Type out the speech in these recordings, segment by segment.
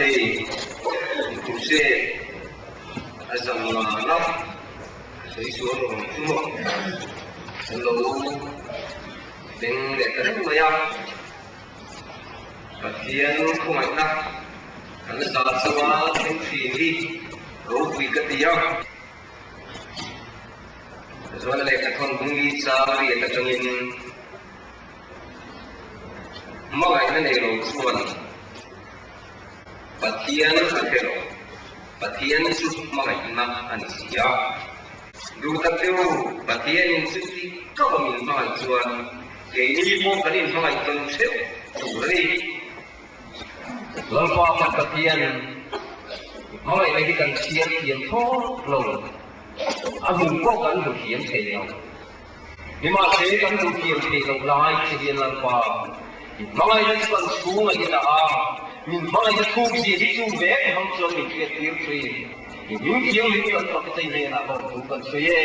hei crusade a zangana sawi sual lo ang chu maw an lo beng leh ta reng mai a. Pathian khawngaihna kan zah chunga thleng thin hi ropui ka ti a. Zuala lehkha thawn bungli chang riat atangin hmangaihna nei lo chuan Pathian a hre lo, Pathian chu hmangaihna a ni si a. Duh tak chu Pathianin chuti tawk min hmangaih chuan keini pawh kan inhmangaih tawn theuh tur a ni. Lalpa kan Pathian hmangaihna hi kan chhiar thiam thlawt lo, a hmu pawh kan hmu thiam thei lo. Nimahse kan hmu thiam thei loh lai che hian Lalpa hmangaihna chu kan chhung a i dah a, min hmangaihna thuk zia hi chu vek hmang chuan min hriattir thin. Min thianghlim kan fak chei hnenah lawm thu kan sawi e.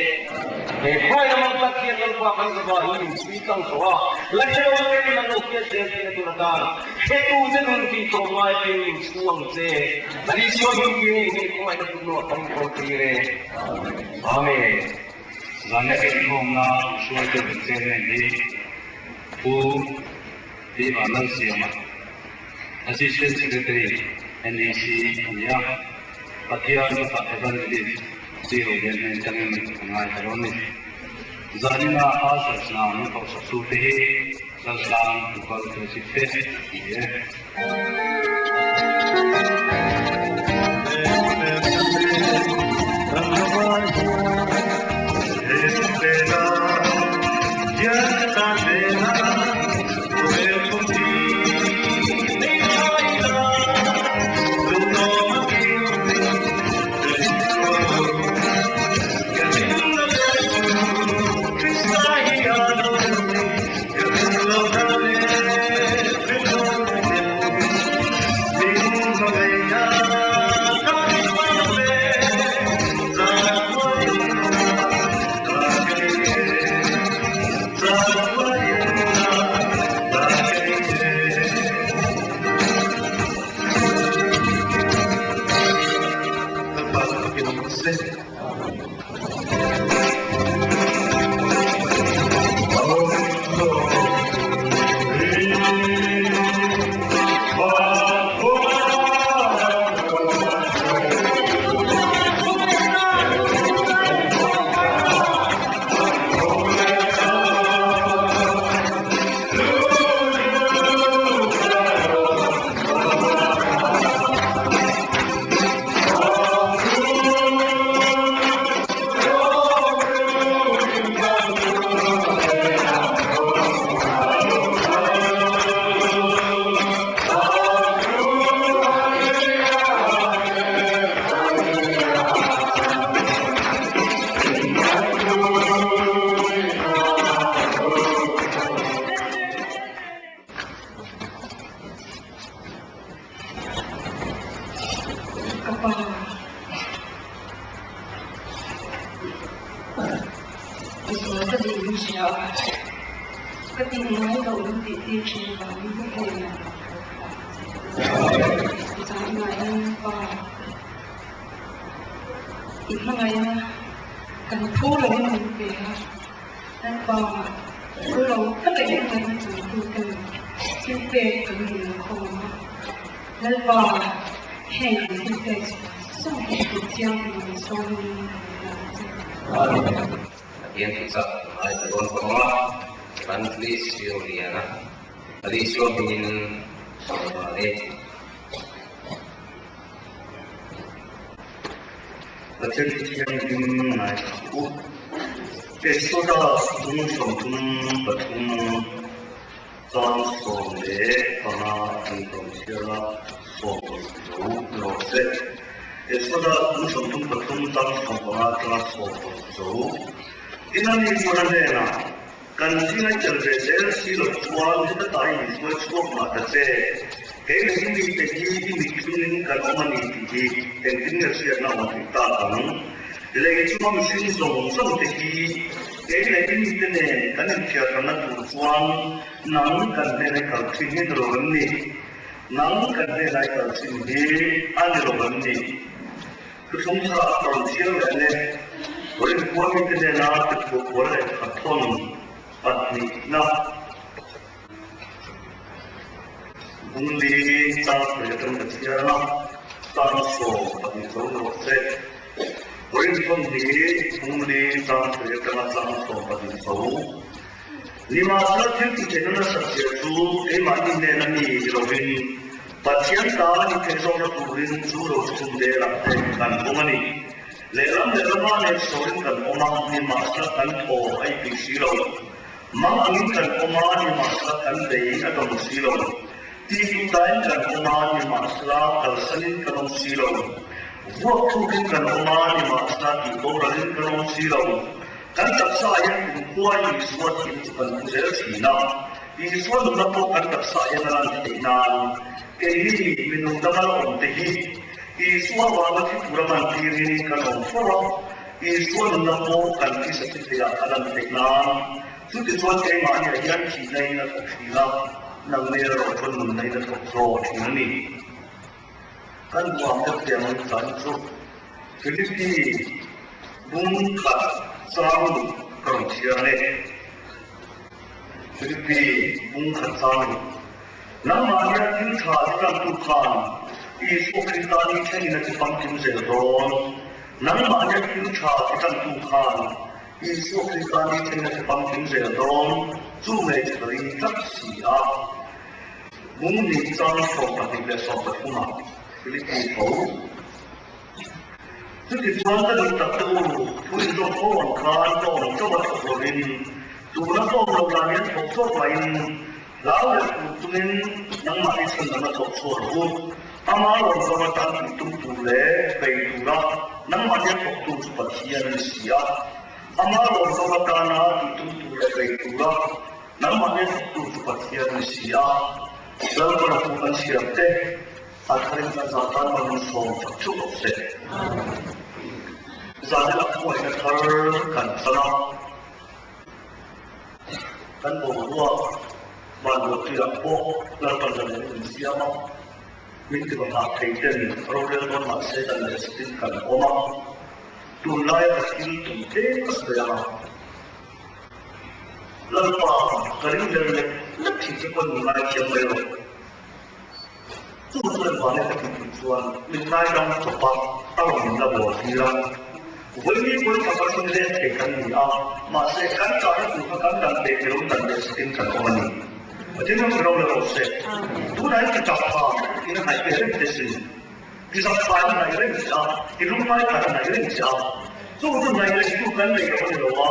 He hruaina mang tak hian Lalpa kan zava hi min chhui tlang tawh a, la hre lo ten an lo hriat zel theihna tur atan hretu che nun tih tlawm ngai pin min chhu ang che. Lal Isua hming pin in hei khawngaihna kutnuah kan inkawl tir e. Amen. Zanleh inkhawmna hruaitu min chairman hi Pu Tiva Lalsiama, Assistant Secretary, NEC a ni a. Pathian chutah Evangelist zero lian hnen tangin a ngai ta lo a ni. Zanina Ushers hna min thawhsak tute hi Laltlang Local Fellowship te an ni e. Ka pa. Misual ka duh in hria a, ka tih ngai loh min tih tir thin vangin ka hnenah lo kal thlah che. Zanah hian pa i hmangaih a, kan phu loin min pe a, Lalpa phu lo taka i hmangaihna changtu ten thil pek kan duh lo khawm ang a, Lalpa heng kan thil pek zawng hi tih chiang tur min sawmin ka lo la ang che. Pathian thuchak ngai ta dawn tawh a, Evangelist Sioliana Alisua hmingin sawi nghal e. Pathian Thianghlim ngaithla u. Exodus bung 33 chang 15 an rawn chhiar a, 70 zo rawh se. Exodus bung 33 chang 15 atanga 70 zo. Tin a ni chuan a hnenah, Kan zing a tel ve zel si lo chuan heta ta i inhruai chhuak mah ta che. Kei leh i mite hi i mithlungin kan awm a ni tih hi engtin nge hriatna awm theih tak ang? Lei chunga mihring zawng zawng te hi kei leh i mite nen kan inthiarhranna tur chuan nang kan hnena i kal thin hi ni lo em ni? Nang kan hnenah i kal chin hi a ni lo em ni? Thuthlung tharah ka rawn chhiar leh ang e. Rinkhua mite hnena tithuakual leh khathawn pahnihna Bungli chang sawi atang ka chhiar ang a, chang 12 zo ni rawh se. Rinkhawm hi Bungli chang sawi atanga chang 12 zo. Nimahsela thil ti theihna nasat zia chu keimahni hnena mi ni lovin Pathian ta ni theih zawkna turin chu lo chhun velah te kan awm a ni. Lehlam lehlama nen sawiin kan awm a, nimahsela kan thaw a ipik si lo. Mang angin kan awm a, nimahsela kan bei a dawng si lo. Ti duhdain kan awm a, nimahsela kalsanin kan awm si lo. Vuak thukin kan awm a, nimahsela tihboralin kan awm si lo. Kan taksa hian kumkhua Isua thil chu kan hmu zel thin a, Isua nunna pawh kan taksa hian a lan theih nan keini mi nungdang a la awm te hi Isua vanga thi tura man tirin kan awm fo a, Isua nunna pawh kan thisa thi theiah a lan theih nan chutichuan keimahniah hian thihna in a thawk thin a, nangni erawh chuan nunna in a thawk zawk thin a ni. Kan buang deuh tiang an tlan chu Philippi bung khat chang luh ka rawn chhiar ang e. Philippi bung khat chang luh. Nangmah hian thil tha ti tantu khan Isua Krista ni thlengin a ti famkim zel dawn. Nangmah hian thil tha ti tantu khan Isua Krista ni thlengin a ti famkim zel dawn. Chu ngei chu ka ring tlat si a. Bung hnih chang 22 leh 13 ah Philippi tho. Chutichuan ka duh tak te u, thu inzawm fo ang khan ka awm chauh a thawk lovin, tuna ka awm loh dan hian thawk chhuak mahin hlau leh tur chungin nangmahni chhan dang a thawk chhuak rawh u. Ama rawn zawng atan tih tum tur leh bei tura nangmahni a thawktu chu Pathian a ni si a. Ama rawn zawng atana tih tum tur leh bei tura Nangmahni thawktu chu Pathian a ni si a, Lalpana thu kan siam te, a tharin kan zah tan man in sawm chak theuh rawh se. Zan ila khawngaihna thar kan chan a, kan boruak van ruahtuiah pawh Lalpan zan in min siam a, min ti va nghah thei ten rorel dawn mah se dan leh satin kan awm a, tunlaia ka thil tum tlem ka sawi ang a. Lalpa, ka ring ber lek lek thin che pawn min ngaithiam mai lo. Chu chuan vane ka tih tih chuan min ngaidam chawp a, a rawn min la bawl tir a. Vawiin pawn pakhat chu ni leng thei kan ni a, mahse kan chahna tur kha kan dan pek ilo dan leh sakin kan awm a ni. Pathian ram ro le rawh se. Tunah hian ti chak tha in a ngaih ve reng che sin. I zak fai a ngaih reng che a, i lungngai khat a ngaih reng che a. Chu chu ngaih rengtu kan nei lo a ni lo a,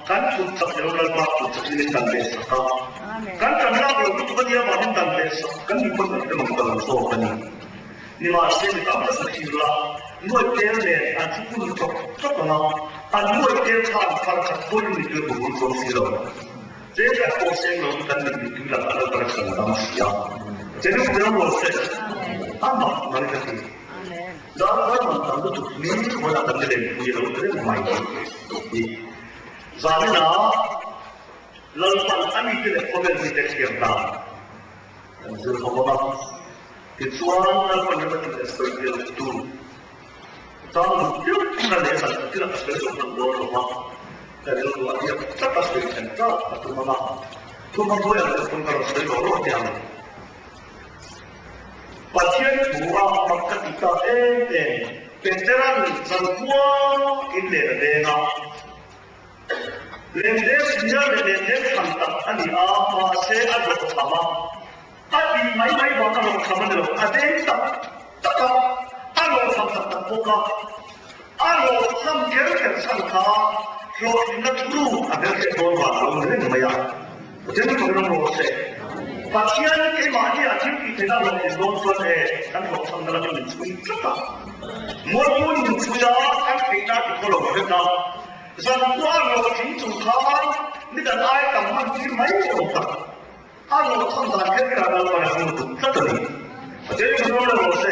kan thut chak ni lo Lalpa thut chakin min dan leh sak a. Kan tan lak lo lutuk a nia vangin dan leh sak kan ni pawn kan hre mang ta lo zawk a ni. Nimahse mi tam tak thlir la, nuai tel nen an thu kun chawk chawk ang a, an nuai tel khan far khat pawhin mittui a bul chuang si lo. Che khat pawh seng lo in kan mit mittui lakah Lalpa rak kan dam si a. Che nu ber rual se amah mai ka ti. Darkar man tam lutuk ni vawilah kan ni lenpui a lo ti reng mai hi. Zaninah Lalpan a mite leh khawvel mite thiam dan kan zir ho ang a. Tichuan Lalpan ram a tih leh sawi tel tu chang duh deuh na leh zan khat thil a sawi lo hman dawn lo va, ka rilru a biak tlat a sawi thlen tlat a tum ang a, thum a buai ang leh pawn ka rawn sawi lo rawh teh ang. Pathian thu a mak ka ti tak em em, Petera'n zankhua in len a deng a, len deng hnial leh len deng tham tak a ni a, mahse a dawh tham a, A tih mai mai vang a hlawhchham a ni lo, a deng tak tak a, a hlawhchham tak tak bawk a, a hlawhchham kher kher chhan kha hlawhtlinna thu a ber leh dawn vang a lo ni reng mai a. Pathian thu ram rawh se. Pathian keimahni a thil tih theihna hlawhtlin dawn chuan e, kan hlawhchhamna lamin min chhui tlat a, mualpun min chhui a, kan theihna ti khaw lo vek a, zankhua a hlawhtling chung khan nidan ai tam hman tir mai awm tak. A hlawhchham dan kher kher a Lalpan a hmu duh tlat a ni. Pathian in hmu lo rawh se.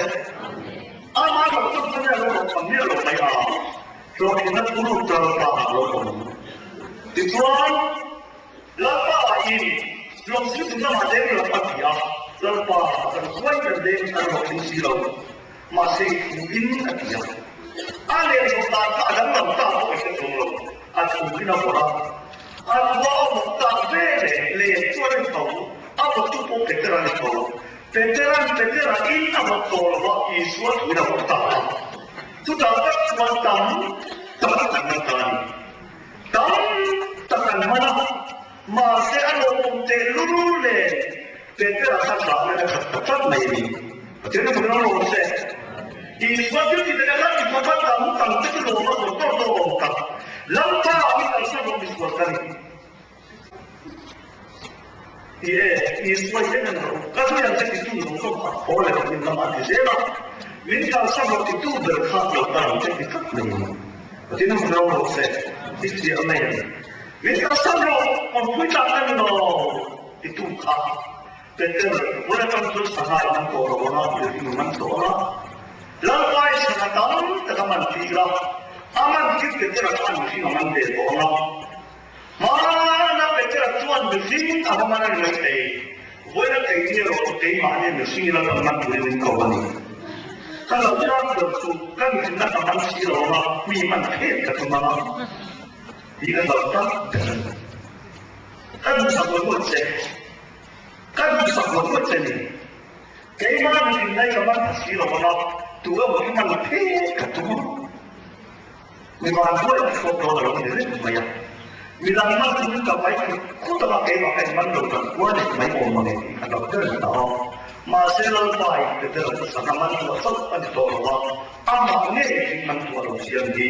Amah hlawhchham kha nge a lo hlawhchham miah lo mai a, hlawhtlinna thu lut chu Lalpa ah a lo awm. Tichuan, Lalpa in hlawhchham lamah deng lam a ti a. Lalpa kan huai kan deng kan rawh tling si lo, mahse i thu in a ti a. A len zawh dan kha a danglam ta pawh i hre chuang lo, a thu in a vawrh a. A thua a vawk tak ve leh len chuan a ni tho, a vawktu pawh Petera a ni tho. Petera'n Petera in a vawk tawh lo va, Isua thu in a vawk ta a. Chutah tak chuan tam tak an man ta a ni. Tam tak an man a, mahse a lawmawm tehlul nen Petera kha zahna a khat ta tlat mai a ni. Pathian a hmu reng lo se, Isua thil ti te kha ti kha tam tam te chu lawm a zawr tawr tawr awm tak. Lalpa hi kalsan rawh misual ka ni. Ti e, Isua hi en rawh, ka zui ang che titu zawng zawng kha haw leh rawh min lamah a ti zel a, min kalsan rawh titu ber kha lo kal ang che ti tlat mai a ni. Pathian a hmu reng lo se, i chiah mai a ni. Min kalsan rawh, awmpui tlak ka ni lo titu kha Peter, bul atang chuan sangha i man tawh lo ang a, mihring i man tawh ang a. Lalpa i sangha tam tak a man tir a, a man tir Petera khan mihring a man ve tawh ang a. Hmana Petera chuan mihring a va man a ni mai thei, vawiina keini erawh chu keimahni mihring ila kan man turin min ko a ni. Ka lo chang ber chu ka mihrinna ka man si lo ang a, mi man phet ka tum ang a, tih ka lo tak ber a ni. Ka duhsak lo ngawt che. Ka duhsak lo ngawt che ni. Keimah mihring nai ka man tha si lo ang a, tu emaw hi man phet ka tum ang. Mi vanduai a chhuak dawn a lo ni reng mai a. Mi dang man chu min ka pai khut khut anga keimah ka inman lo kan kual leh mai awm ang e tih kha lo ber ta a. Mahse Lalpa in Petera chu sangha man tuah chauh a ni tawh lo a, amah ngei hi man tuah lo siam hi.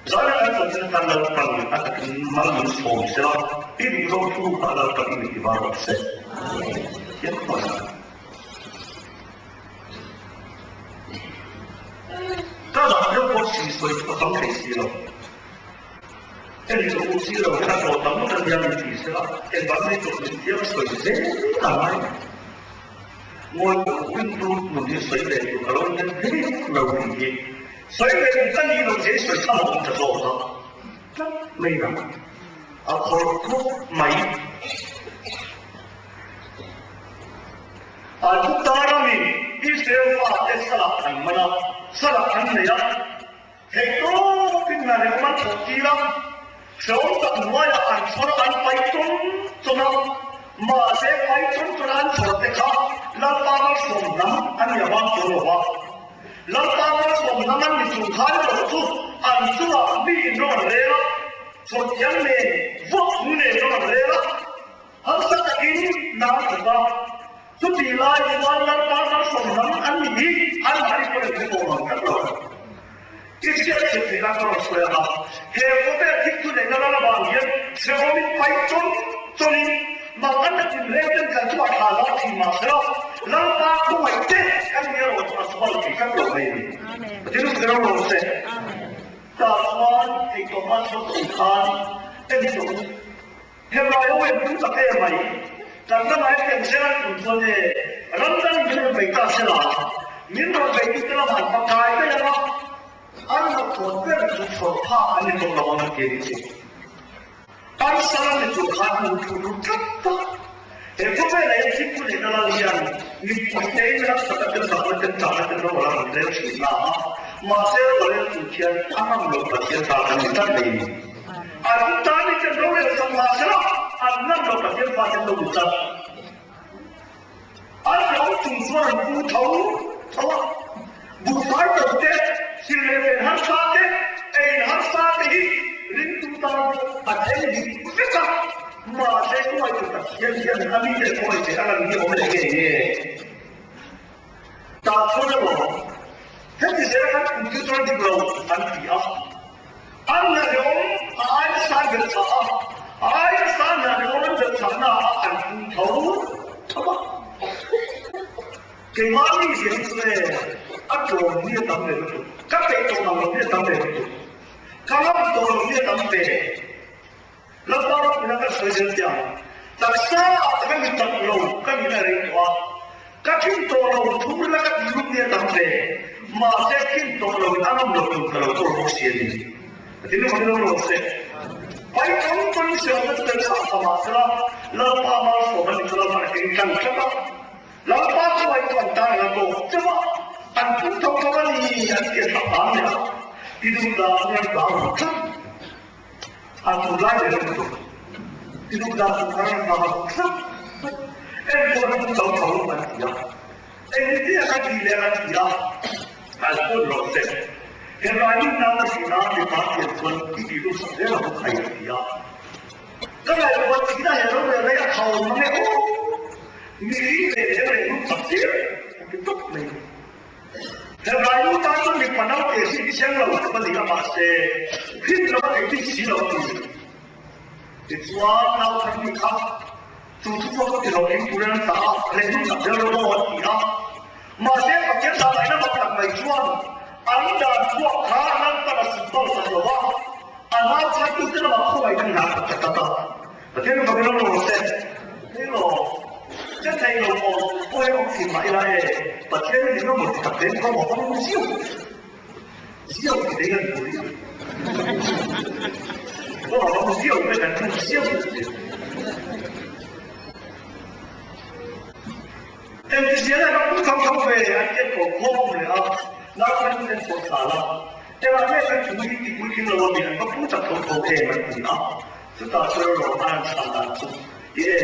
Zan a kan chanchin atan Lalpan a takin mal min sawm sela, i duh zawng thu kha Lalpan i mit i var rawh se. Hian hmasa. Ka zah deuh pawh si sawi chu ka tam thei si lo. Hemi chu u si lo hian a hlawh tam ngawt a nia min ti sela, engvang nge chawp min thiam sawi zel a ngai. Ngawi pawh rintu nun hi sawi leh tur ka lo inren hle lo tih hi. Sawi leh tur ka nih loh zia hi sawi tham a awm ta zawk a. Tlat mai na a khawrh khawp mai. A Juda ramin Israel fate salah an man a, salah an nei a, theihtawpin hna reng an thawh tir a, hrehawm tak hnuaiah an chhawr a, an pai chawn chawn a, mahse pai chawn chawn a an chhawr te kha Lalpa malsawm hnam an ni avang chuan lo va. Lalpa malsawm hnam an ni chung khan erawh chu an chungah mi in rawng an rel a, chhawrthiam nen vuak hmu nen rawng an rel a, Harsa takin nang thawk a, chutih lai chuan Lalpa malsawm hnam an ni hi anmahni pawhin an hre tawh lo tlat lo. I hriat theih theih nan ka rawn sawi ang a, he khawvel thik thu neihna ral avang hian hrehawmin pai chawn chawnin mang an la tin reng ten kan chungah thla zau thin mah sela, Lalpa khawngaih te kan ni erawh chu a sual thei tlat lo mai a ni. Pathian u rawng rawh se. Tah chuan theihtawp a chhuak chung khan en tawh u. Hemlai ho em tum tak em mai. Kan lamah hian eng zel an tum chuan e, ram dang min rawn bei ta se la, min rawn bei tu te lamah an pakai daih ang a, an hlauhthawn ber chu chhawr phak an ni tawh lo ang an ti a nih chu. An sal an ni tur khan an thu lut tlat ta. He khawvelah hian thil thu neihna lal hian mipui tein ram tak a tel zak na tel chak na tel ro a rawn rel thin na a, mahse rorel tur khian a ngam lo Pathian ta kan ni tlat mai a ni. An tan hi kan rorel sak mah sela an ngam lo Pathian fa ten lo ni tlat. An hlauh chung chuan an pu tho tho a, buhfai to te, thil leh ven harsa te, ein harsa te hi ringtu tan pawh a thleng dik vek a, mahse khawngaihtu Pathian hian a mite khawngaih che a lan hi awm leh ngei nge? Tah chuan emaw heti zela kan computer dik lo an ti a, an hnahhlawm a aia san belh chah a, a aia san hnahhlawm an belh chahna ah an pum tho tho a. Keimahni hian chu e a tlawm hi a tam ve lutuk, ka peih tawh ngang lo hi a tam ve lutuk, ka ngam tawh lo hi a tam ve. Lalpa ropui ka sawi zel teh ang. Taksa ah ka ni tak lo ka nih a rei tawh a, ka thin tawh lo thum rila ka tih lut nia tam ve, mahse thin tawh lo in a ngam lo tur ka lo kawl bawk si a ni. Ka ti lawm lo rawh se. Pai tam pawn siamna chu kan chah ta mahsela Lalpa malsawm a ni chu Lalpa a keng tlang tlat a. khawngaih chu an tan la tawk chauh a, an pung tho tho a ni an ti a thlak ang leh a, ti duh dan hi an hlau lo tlat. A tunlai leh lo lutuk. Ti duh dan chu thar an hlau lo tlat. Enkawl an pung tho tho an ti a, engtin a ka ti leh an ti a, an pun rawh se. Helai min nau a hrilh a, mipa pian chuan i tih duh sak zel ang khai a ti a. Ka ngaihtuah thin a he rorel rei a tho mang e aw! Mihring leh leh rei hun chak tir a ti tawp mai. He Vainu tan chuan mipa naute hi i seng lo tawp a ni a mahse hrim lo a thei bik si lo a ni. Tichuan nauthar mi kha chu thu pawh ka ti lo eng turin an tah a, rei hun chak zel rawh aw an ti a. Mahse Pathian dan ngaihna mak tak mai chuan an dan chhuak kha Lalpan a sut bo sak lo a, A nau chhantute lamah khawngaih kan nghah tak tak a, Pathian in fak in awm rawh se. Hei lo, che thei lo pawh pawh hi awm thin mah ila e, Pathian in engemaw ti tak reng kawng a hawng ziau ziau ti dei kan hmu rih a, kawng a hawng ziau te kan hmu ziau ti. Engtizian a ram thang thang ve an en kawh khawm leh a, nau khan en kawh thla la. Engah nge kan thu hi ti puitling lo a mi an va phu chak tho tho em an ti a, chutah chuan rawh a an chhan dan chu i e,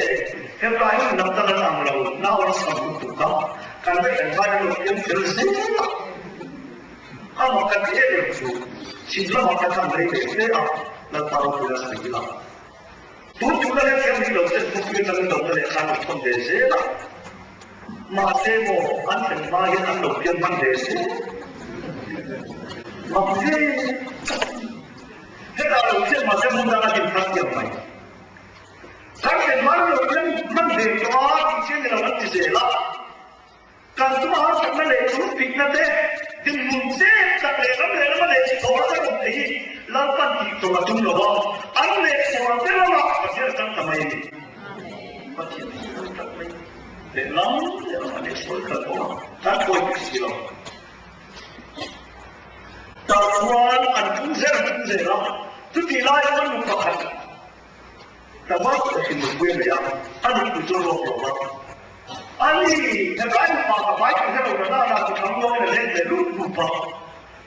hetlai hun lam tan an ang lo, nau an chhan lutuk a, kan va en vai an lo piang fel zel a, amah ka ti em em chu chhim lamah ka chhan rei ve hle a, Lalpa ropui a sawi ila. Tun tuna hian thiam hi lo ten khawpui atangin lo na leh khan an thawn ve zel a, mahse maw an thlen hma hian an lo piang hman ve zel. Mak hle. Hetah lo thiam mahse hmun danga din thar thiam mai. Kan thlen hma an lo piang hman ve tawh a tih chian ni lo an ti zel a. Kan chunga harsatna leh chhungpikna te, dinhmun chet tak leh ram leh lama leh chhawr a awm te hi Lalpan tih chawp a tum lo a, an leh chhawr te lamah Pathian a chang ta mai a ni. Pathian hi a tlat mai leh lam leh lamah leh sawi kal pawh a kan pawi bik si lo. Tah chuan an pung zel an pung zel a, chutih lai chuan nu pakhat Tlangval pakhatin nupui a nei a, a nupui chu a ruak lo va. Ani, helai upa ka vai ka hre lo na nana chu thangluangin a leng ve lut lut va.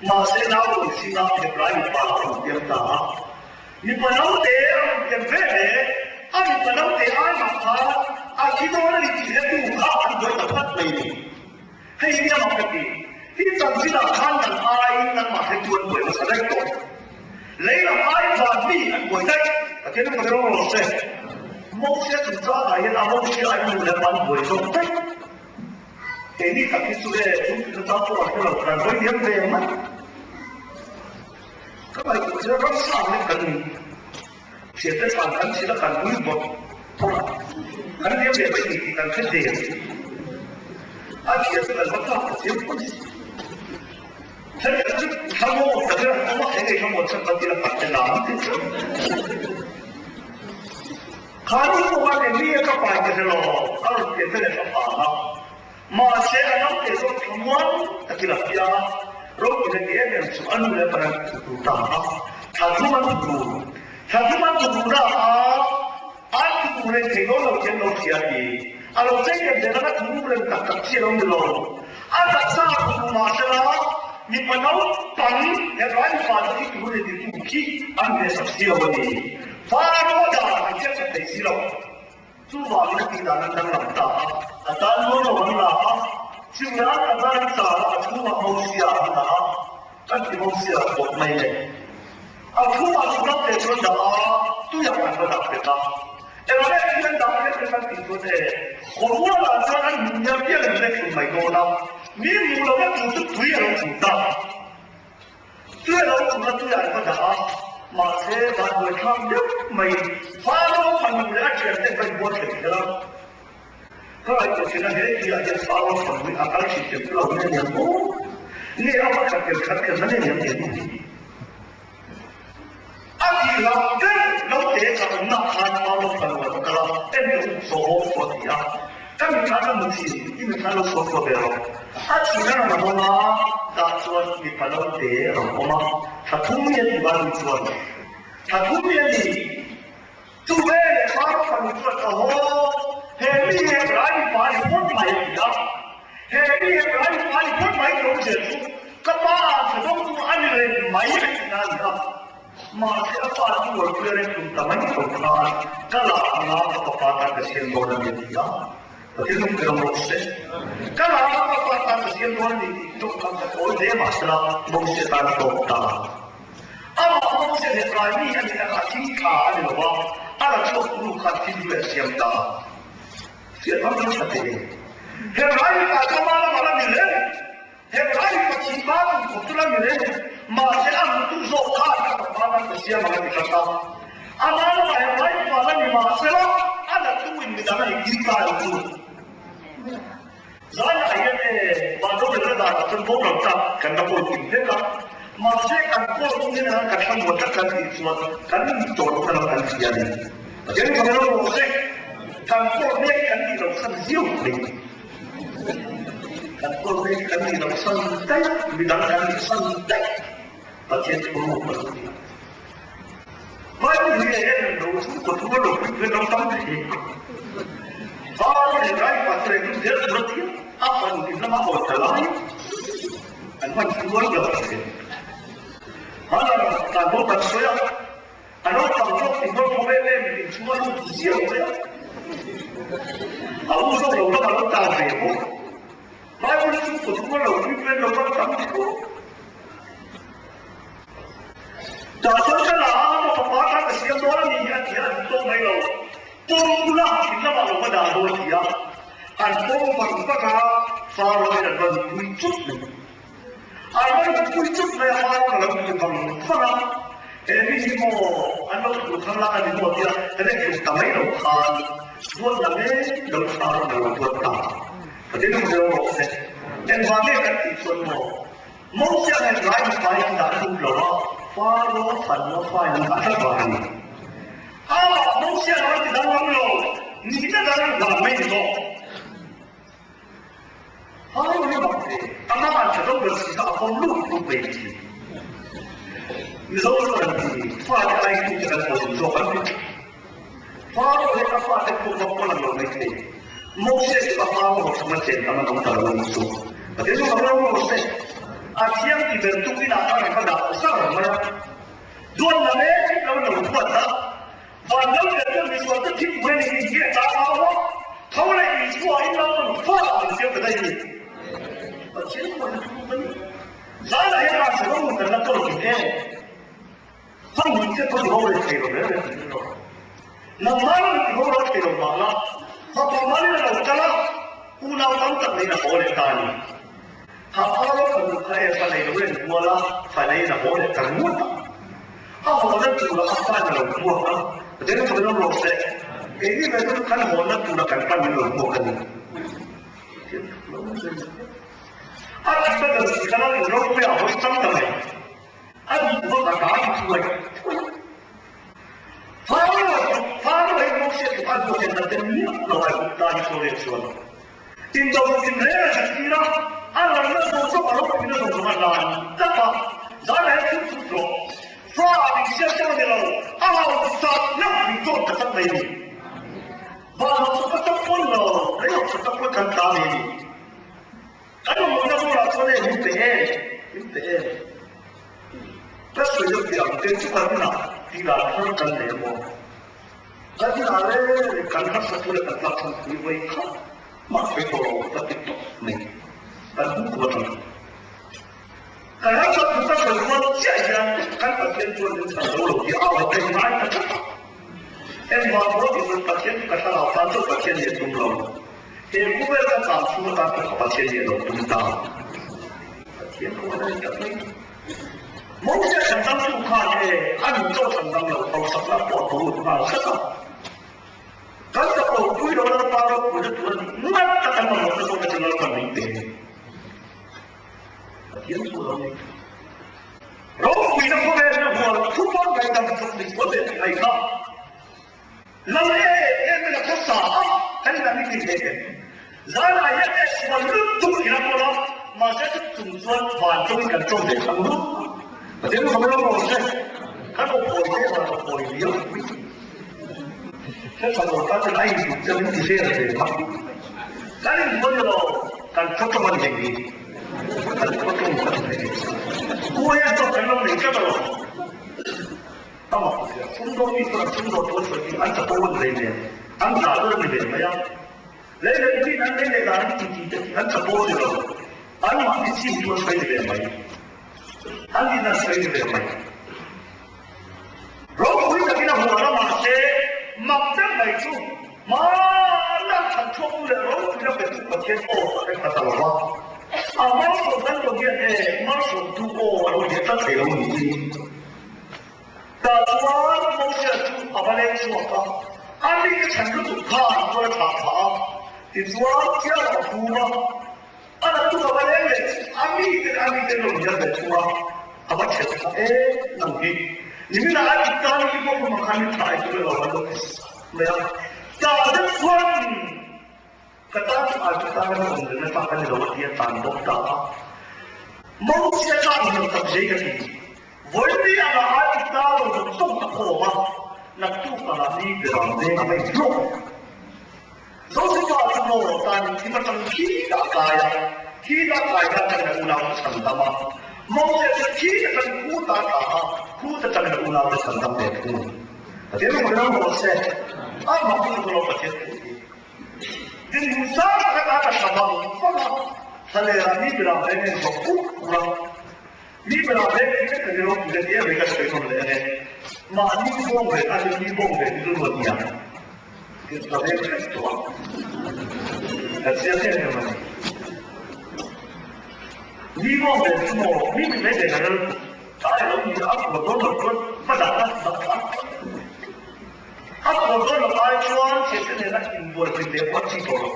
Mahse nau lo zinga Hebrai mipa a rawn piang ta a. Mipa naute a rawn pian ve le, a mipa naute ai mah khan a thi dawn a ni tih hretu kha an buai ta phat mai ni. Hei hi a mak ka ti. Hi chanchinah khan nan aiin nangmah hretu an buai hmasa daih tawh. Lei lam ai van mi an buai daih. Pathian in fak rawh se. Mosia chungchangah hian a Mosia ai nu leh pa an buai zawk daih. Keini tak hi chu e, chung tihna chang pawh an hre lo, kan vawi diam ve mai. Ka ngaihtuah chian ramsa ang in kan thiante thlan kan chhilh a kan ui bawk bawk a, kan liam leh mai ni tih kan hre der. A thiante kan va tlak ta chiang pawh ni. Hetiang chu thlamaw takin an awm a, eng nge thlamaw chhan kan tih a pat te lam tih chu. Kha nu pawh khan eng nge ka pai ti hre lo, a rawn pian te leh ka phang a. Mahse a naute zawk thlamuang takin a piang a, ropui na ti em em chu a nu leh a panan thu ta a, thla thum an thu tur. Thla thum an thu tur na a, an thu tur reng thei dawn lo hian lo hria ti. A lo chei em zel anga thu rem tak tak chi a lo ni lo. A taksa a thu tur mahsela mipa naupang he rai mipa chu thi tur a ni ti tu khi an hne sak si lo a ni. Faro dan an hriat sak thei si lo. Chuvangin a tih dan an danglam ta a, a tan luan lo an la a, chumi an la zan an chal a, a chhungah Mosia an dah a, kan ti Mosia bawk mai le. A chhungah chu ram te chuan dah a, tuiah an va dah bet a. Engah nge tui an dah kher kher kan tih chuan e, khawmual ah chuan an hmuh mial mial in lek hlum mai dawn a, mi hmuh lohna tur chu tui a lo chhun ta. Tui a lo chhun a, tuiah an va dah a, mahse vanbuai thlak deuh mai Faro fanu leh a thiante va inbual thei kher a. Ka ngaihtuah thin a, he tuiah hian Faro fanu hi a kal thin tel lo nge niang maw? Nge a va khat tel khat kher na nge niang tih a ni. A tih lam ber naute ka awmna khan Faro fanu a va kal a, en teh u, sawhawm saw a ti a. Ka mitthla ka hmu thin, i mitthla lo saw saw ve rawh. A chhun a rawn awm a, tah chuan mipa naute a rawn awm a, thla thum mi a tih ban chuan thla thum mi a ni. Chu veleh Faro fanu chuan, Aw, he mi hi rai mipa a ni phawt mai a ti a. He mi Hebrai pa ni phawt mai lo zel chu ka pa ah tha dawng chu a ni reng mai a ti na ni a. Mahse a pa chu rawn pui a reng tum ta mai lo khan ka lah anga ka papa tan ka siam dawn a ni a ti a. Pathian hnung ka ram rawh se. Ka lah anga ka pa tan ka siam dawn a ni tih tawngkam ka tawi hle mahsela Moses tan a tawk ta. Amah Moses Hebrai mi a nih lakah thil tha a ni lo va, a la chhuak nu khan thil hluai a siam ta. Fiah tam tam tha thei. Hebrai pa chu ama lamah la ni reng. Hebrai pa thi pa tum khawp chu la ni reng. Mahse a hmutu zawk khan a papa nan ka siam ang a ti tlat a. Ama lamah Hebrai pa la ni mahsela a la tuin midang a intir ta lo chu. Zaiah hian e Vanrorelna danah chuan boral tak kan la kawl kim vek a. Mahse kan kawl chungin hian kan thlamuan tlat kan tih chuan kan tawrhna lam kan hria a ni. Pathian in khamelo rawh se, kan kawl mek kan tih loh san ziau mai. Kan kawl mek kan tih loh san daih, midang kan tih san daih Pathian thu kan lo ti a. Bible hi a en lo chu ka thu a lo pui pui lo tam thei. Bible rai pa tre nu zel tur a tia a fanu in lama awi ta lai an hman chuan lo thei. Hana tan bo kan sawi a, a naupang zawk in rawn haw em em in chhung a lut ziau mai a. A u zawk lo lama lo tan ve bawk. Bible chu ka thu a lo pui pui lo tam thei. Tah chuan ka la a, ka fapa kha ka siam dawn a ni a ti a, an tawk mai lo. Pawm bula in lamah lo va dah dawn a ti a, an pawm vang vang a, Pharaoh-in an rawn pui chut mai. An rawn pui chut mai a, Pharaoh-in a lo pui vang vang a, he mi hi maw an lo pui khang lak a ni maw tia rek hlum ta mai lo khan duat la mek lo Pharaoh-in a lo duat ta. Ka ti lung deuh rawh se, engvang nge kan tih chuan maw? Moses hian rai mipa hi an dah lut lo a, Faro fanua fa in an dah tlat vang a ni. Amah Moses a rawn ti danglam lo, nihna dang vang mai ni zawk. Faro hi mak ve, amah an tha do ber si kha a pawm lut lut mai ni thin. Mizo chuan an ti, fate ai tu te kan pawm zawk an ti. Faro hi a fate pawh vak pawn a lo mai thei. Moses chu a faro ho chhunga chen tam an awm ta lo a ni chu. Pathian chu fak lo Moses a thiang ti ber tuk inah khan an va dah zar mai a. Duan la mek lo lo duat a, van lo ber chuan misual chu thim pui a ni tih hi a chang a awm a, tho leh Isua in lo rawn fa ang chiang ta daih a ni. Pathian pawh hi thu ka ni. Zaiah hian mahse rawng kan la kawl kim em? Hmang hun che pawh i ho leh thei lo reng reng tih lo. Nangmah in i ho lo thei lo mah la, fapa malin a lo kal a, unau tam tak neiin a haw leh ta a ni. Kha Pharaoh fanu kha e fa nei lo en kual a, fa neiin a haw leh ta ngawt a. A hawna tura a fa in a lo hmuak a, Pathian thu in awm rawh se, keini ve chu kan hawna tura kan pa min lo hmuak a ni. Pathian thu lo awm zel. A thihna ber si kha Lal Inropuia a hawi chang ta mai. A duh vak a dai thuai thuai a. Pharaoh chu Pharaoh hi Moses chu a duh en a tem miah lo a Aigupta hi sawi leh chuan indo in reng a zirtir a, a lalna zawng zawng a ropuina zawng zawng a hlan tlat a, zanah hian thil chhut rawh. Fa a min siam chang a ni lo, a hausa hlauh min tawn ta tlat mai a ni. Van hausa tak pawn lo, lei hausa tak pawn kan tla mai a ni. Kan mamawhna bulah chuan e min pe em, min pe em. Ka sawi deuh tih ang te chu kan inah tih dan thar kan nei a maw? Kan inah le kan harsa thu leh kan tlak chhan pui vawi khat mah sawi tawh lo ka ti tawp mai. Kan hmu kum atang. Kan harsa thu ka sawi rual chiah hian kan Pathian chuan min chhan zo lo tih a au thei ngai ta tlat a. Engvang maw tih chuan Pathian chu ka thlarau tan chuan Pathian nih a tum lo. He khawvel ka cham chhung atan pawh ka Pathian nih a lo tum ta. Pathian pawh a lo tak mai. Moses chhan dam tu khan e a nun chaw chhan dam lo hausak lam pawh a tawlut nghal tlat a. Kan chak lo pui lo Lalpa ropuina tur a nih ngat tak an mamawhna zawk chu Lalpan min pe a ni. Pathian chu a lo ni. Ropuina khawvel na hual thupawn ngaihdam chawp ni sual leh tih mai kha. Lal e em in a khawsa a, kan inah mi tin em em. Zanah hian e sual lut tuk in a kawl a, mahse chu chung chuan van tawngin kan tawng ve thang lut. Pathian khawm ilo rawh se, kan aw phawi te van aw phawi liau pui. He tha lo tan chuan a induh te min ti vel ve mai. Kan inhmu a ni lo. Kan khaw tawng a ni heng hi. Kan khaw tawng a ni heng hi. Khuai a tawk kan lo nei tlat alawm. A mak zia. Sumdawng mi chuan sumdawn thu an sawi hi an chapo an lei nen an zah ber a ni ve mai a. Lei leh chin an lei leh dan an ti ti te hi an chapo ni lo. Anmahni chin chu an sawi ni ve mai. An din an sawi ni ve mai. Ropui takin a huan a mahse mak deuh mai chu hmanah chhan chhuaktu leh ropuina petu Pathian aw a hre khat a lo va. A malsawm kan lo hian e malsawmtu aw a lo hne tlat thei lo niin. Tah chuan Moses chu a va leng chhuak a, a mite chhan lutuk khan tual a thlah phah a, tichuan thial a phum a. A la tuk a va leng leh chu a mite leh a mite lo hian ve thung a, a va ṭhelh kha em nang hi. Niminah a dik tan hi pawh hmang khan min thlah ai tur elo an lo ti sak mai a. Tah deuh chuan ka tan chu ai chu tan emaw awm reng tlak a ni lo a ti a tan bawk ta a. Mauchhia tlak hmel tak zei ka ti. Vawipi anga ai dik ta lo zawng zawng a khawm a, naktuk angah ni berang veng a ngaih hlawk. Zosefa chu maw tan thim atang thi dah kai a, thi dah kai kha changna unau te chhan dam a, Moses chu thi atang khu ta tla a, khu ta changna unau te chhan dam ve thung. Pathian rawng ram rawh se, a mah hi chu lo Pathian thu hi. Dinhmun sang tak ata ka tha vang vang a, thlalera mi berah reng en zawk puk pur a, mi berah reng en vek ka ni ropui a ti em mai ka sawi nawn leh ange. Mahni bawng ve a ni bawng ve ni luat nia. Ka veng hrep tawh a, ka chiang em em a ni. Mi bawng ve chu maw, mi mit mai ve ka rel tlai a lo ni a, a phuah dawn loh chuan va dah a, dah a. A phuah dawn loh ai chuan thiante nena inbuaipui ve pawh a chi tawh lo.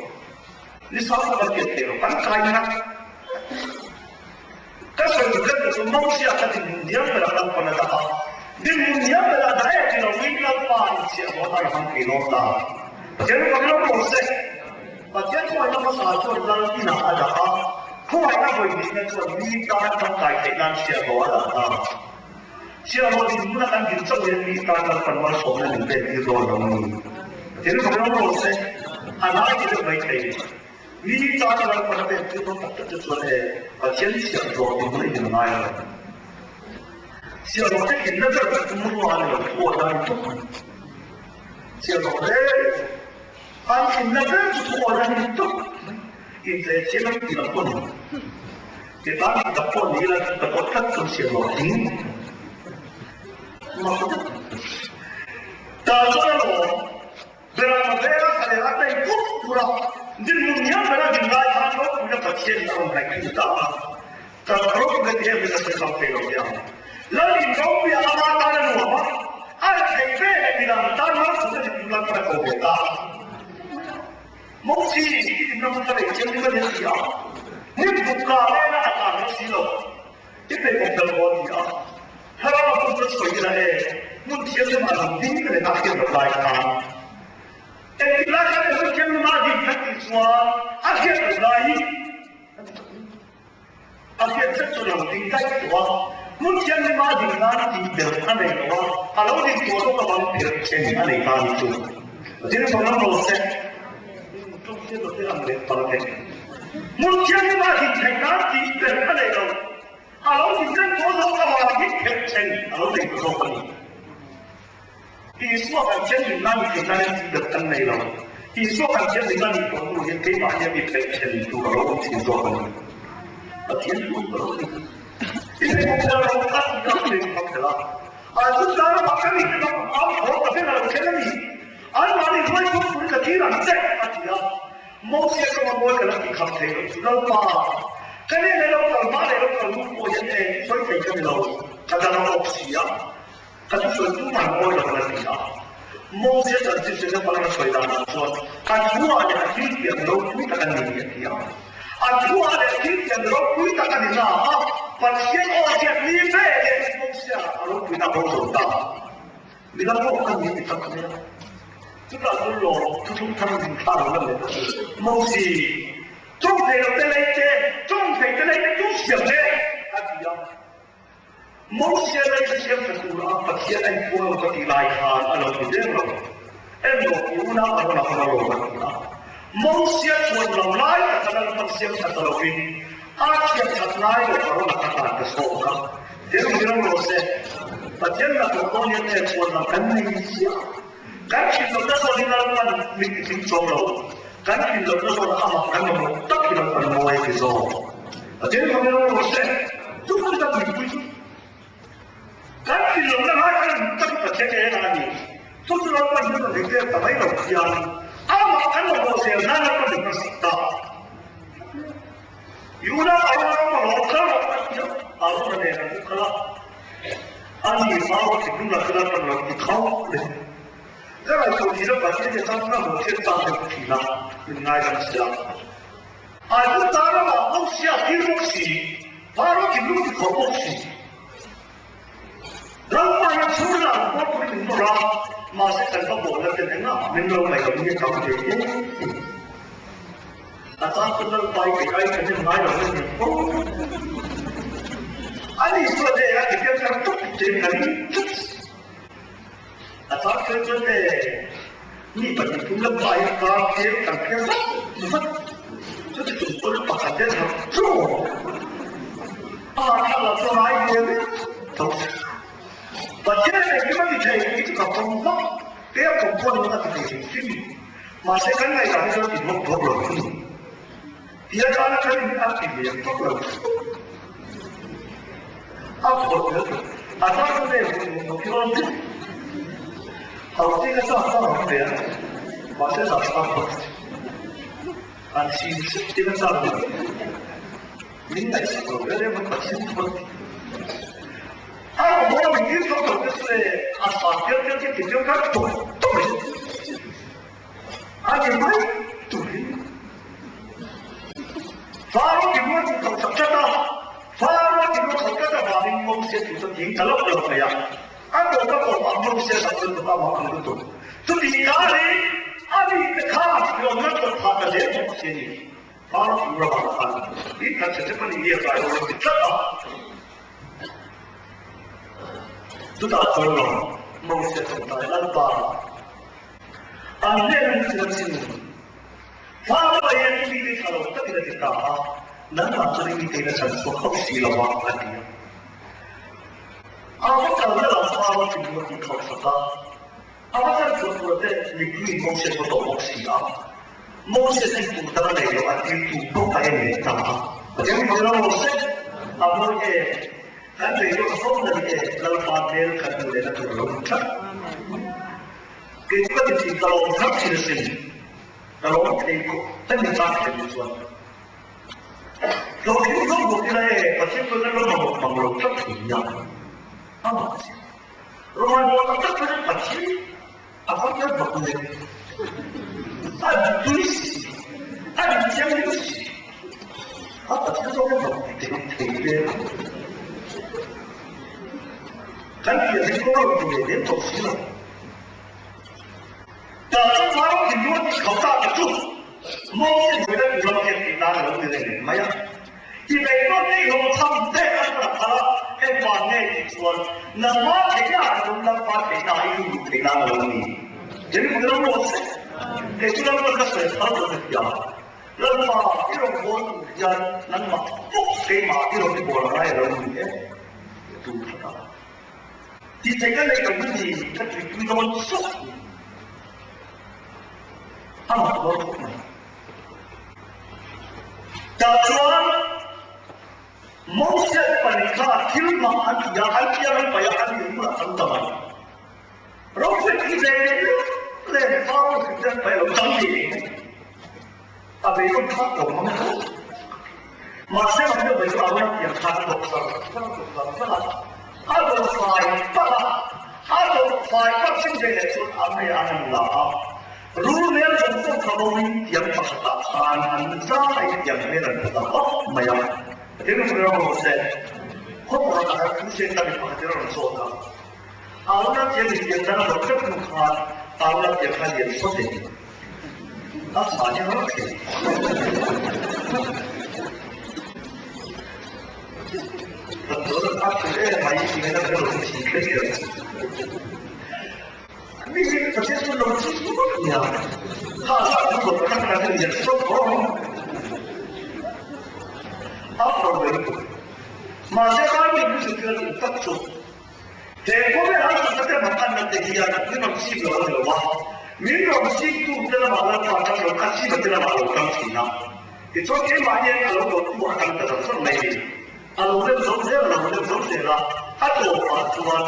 Ni sang pawh kan pian thei lo, kan kai ngat. Ka sawi duh ber chu Mosia kha dinhmun hniam berah Lalpan a dah a, dinhmun hniam berah dah em ti loin Lalpa inchhiah hawn a rawn thei dawn ta. Pathian fak lo rawh se. Pathian khawngaihna hmasa chuan Lal inah a dah a, khawngaihna vawi hnihna chuan mi tan tangkai theih nan chhiahhlawh a dah ta. Chhiahhlawh dinhmuna kan din chauh hian mi tan Lalpan malsawmna min pek tir dawn lo a ni. Pathian fak lo rawh se. A lai ti deuh mai thei. Mi tan Lalpan a pek thil tam tak tak te chuan e Pathian chhiahhlawh ti hmun a in ngai lo. Chhiahhlawh te thinna ber chu tumrual a ni lo, thu a dan tuk a ni. Chhiahhlawh te an thinna ber chu thu a dan tuk mai. Inchei chiang an ti lo pawh ni. Ti tan ti tak pawh ni ila ka pawh tlat chuan chhiahhlawh thing mak deuh. Tah chuan alawm. Berama vela thla leh a tei put put a, dinhmun hniam bera din lai khan ropuina Pathian in a rawn ngaih thung ta a, ka ropui ti em in a sawi chang thei lo nia. Lal in ropui a ama tan a nuam a, a ri thei ve leh midang tan malsawmna dik tur Lalpan a ko ve ta. Mosi i dinna hmun ka nei chiang ding a ni a ti a, hnim buk ka lena a tlan lo si lo, i pe kawp dal maw a ti a. Thlarau a pum chu sawi ila e, hmun thianghlim ah lam ding leh a hriat loh lai khan engtik lai khan hmun thianghlim ah din khan tih chuan a hriat loh lai hi a hriat zet chu lam ding daih tawh a, hmun thianghlim ah din nan tih belh a nei lo a, a lo din tawh zawk avang phelh chen a nei ta ni chu. Zir fang lam lo se, tawng hriat loh te ang leh pal e. Hmun thianghlim ah din theih nan tih belh a nei lo. A lo din reng tawh zawk avang hi khelh chen a lo nei ta zawk a ni. Isua kan thian min la ni thei nan in tih belh kan nei lo. Isua kan thian min la nih tawh hnu hian keimah hian mi khelh chen tur a lo awm thin zawk a ni. Pathian thu ka lo ni. I hei bawk hian ro a ti a hei hmang khelh a. A chu tlang ramah ka mi te bak am thaw ka veng a lo khelh a ni. Anmahni hruai chhuak turin ka tir ang che a ti a. Mosia chu a mawi ka la tih kham thei lo chu Lalpa, ka ni leh lo kal hma leh lo kal hnu pawh hian eng sawi thei ka ni lo, ka dang a awk si a, ka thusawi tu man mawi lo ka la ti a. Mosia chanchin chu Lalpa laka sawi dan ah chuan a thuah leh a thil pian ropui tak a ni a ti a. A thuah leh a thil pian ropui tak a ni na a, Pathian aw hian ni ve leh Mosia a ropuina a bo zo ta. Midang pawh kan ni ti tak mai a. Chutah chuan lawm thuthlung thar min thla lo la leh ta chu. Mosi, Tawng thei lo te lei te, tawng thei te lei te tu siam le? a ti a. Mosia lei te siam tha tur a Pathian a inpuang lo ka tih lai khan a lo ti deuh lo. Englo i unau a rawn a kawm a lawm a ti a. Mosia chuan lo lai taka. kha Lalpan siam that ta lovin a thiam that ngai lo Arona kha tan ka sawm kha. Tin mi ro rawh se, Pathian hnathawh dawn hian nge chhuan lam kan nei chiah? Kan thin lohna zawn hi Lalpan mit ti tling chawm lo, kan thin lohna zawn amah kan mamawh tak hi Lalpan mawi a ti zawk. Pathian mi ro rawh se, chu chu ka tuipui chu. Kan thin lohna ngai kha dik tak hi Pathian eng a ni. Chu chu Lalpan hian rawn hei ta mai lo khian amah kan mamawh zel nan Lalpan min hmansak ta. Yuna Arona ram a lo kal rawh a ti a, Arona nen an kal a. Ani Faro thinlung lah chu Lalpan lo ti khauh leh. Ka ngaihtuah thin a, Pathian hi a chang chang lo thil chang deuh thin a, min ngaidam sia. Aigupta ramah Mosia tir bawk si, Faro thinlung ti khauh bawk si. Lalpa hian chhungril ah an pawl turin min nawr a, mahse kan va bawhna ten engah min lo ngaih loh in tam ve em em. A chang chu Lalpa hi kei ai ka hnem ngai lo na ni fo. Ani chuan e a ti pian thar tawp che in ka ring tlat. A chang kher chuan e mi 2 thum Lalpa hi kar phel kan phel vat vat. Chuti chung pawn pakhat hian har chu a thla la chu ngai ve ve tho. Pathian engkim a ti thei tih chu ka pawm vak. Kei a pawm pawh a ti thei hrim hrim. Mahse kan ngaihdan hi chuan ti bawk bawk lo thung. Tia tana kan in a ti ve vak lo thung. A phawt zel thung. A tan chu nge hmuh nuam lo khi rawn deuh. Hauti ka chak chak ang ve a. Mahse zah chak bawk. An chim sep tin a chak lo. Min ngaihsak lo reng reng a Pathian phawt. A awm min tir tho tho te chu e a sa pial pial te ti pial kar tawp tawp mai. A ni mai turin Faro ti rual chu tho chak tlat a, Faro ti rual tho tlat avangin Moses chu chuan ding ta loh lo mai a. A tawp a tawpah Moses a chuan tupa mah ang lutuk. Chuti karin a mite kha hlawmna tawp phah ta zel bawk si a ni. Faro ti rual avang khan in khat che che pahnih hi a kai lo ti tlat a. Chutah chuan lo Moses chuan Lalpa An hnenah hi chuan sin Faro hian i mite tha lo takin a ti ta a, nangmah chuan i mite in a chhan chhuak hauh si lo a, a ti a. A va kalna lam Faro thinlung a tih khauh sak a, a va chhan chhuah tur te mipui in Moses va tawh bawk si a. Moses in tur dang a nei lo, a tirtu bawk a en leh ta a. Pathian min lo Moses, a mawi e, kan beidawng fo na ni e, Lalpa hmel kan hmu lehna tur a lo ni tlat. Kei chu ka ti thin, ka lawm thar thin asin. Ka lawm thei khawp hemi chang thei ni chuan. Hlawhtling zawk bawk ila e, Pathian chuan kan lo mamawh mang lo tlat thin nia. Amah a si. Rawngbawl bawl tak tak chuan Pathian a va tel bawk le. A tui si, a dik thianghlim si. A Pathian zawk hi bawk thei thei ve. Kan pian hi kawng lo ti ve lem tawh si lo. Tah chuan Faro thinlung a tih khauh tak chu Moses hnuaina tur lam hian tih nan a lo ni reng mai a. Ti mai pawh ni hlawm cham te an rawn phal a, engvang nge tih chuan nangmah theihna ah chuan Lalpa theihna ah i tum duh theih nan a lo ni. Jennifer lo rawh se, kei chu Lalpa ka sawi phal lo ka ti a. Lalpa i rawn bawl tur hian nangmah bawk keimah i rawn i bawl a ngai a lo ni e. Tu khat a. Ti thei ka nei lo na ni ka tuipui dawn chauh ni. A mak dawn khawp mai. Tah chuan Moses pahnih kha thil mak an ti a, an piang an paih a, an inbulah an ta mai. Ropui thi ve leh leh Faro hrilh an paih lo chang ve mai. A beidawn thlak lo mang tho. Mahse ram deuh mai chu a rawn pian khan a dawp zar zar a dawp zar zar a, a dawp fai parh a, a dawp fai parh chin ve leh chuan a mei an han la a, rul mel zawng zawng kha ro in tiang pakhatah khan an zai tiang hmel an hmu ta vak mai a. Tin, ram rawh se, khawpawrh ah khan thu siam ta mi pakhat in a rawn zawt a, Auna tiang in tiang dang a dawp vek hnu khan Auna tiang kha lian sawt in a sa hi rawt thei. A thu em mai ti ngaihna ka lo thin kher kher. Mi hi Pathian chu lo chi nia. Kha sa thu dawp kha kha lian sawt awm. ka duh tak chu he khawvel harsatna te hmanna te hian min rawn chim lo a ni lo a, min rawn chimtu te lamah Lalpa tang lo kha chima te lamah a lo tang thin a. Tichuan keimah hian a lo dawttu a tang ta zawk zawk mai a ni. A lo rem zo zel, a lo rem zo zel a, a tawpah chuan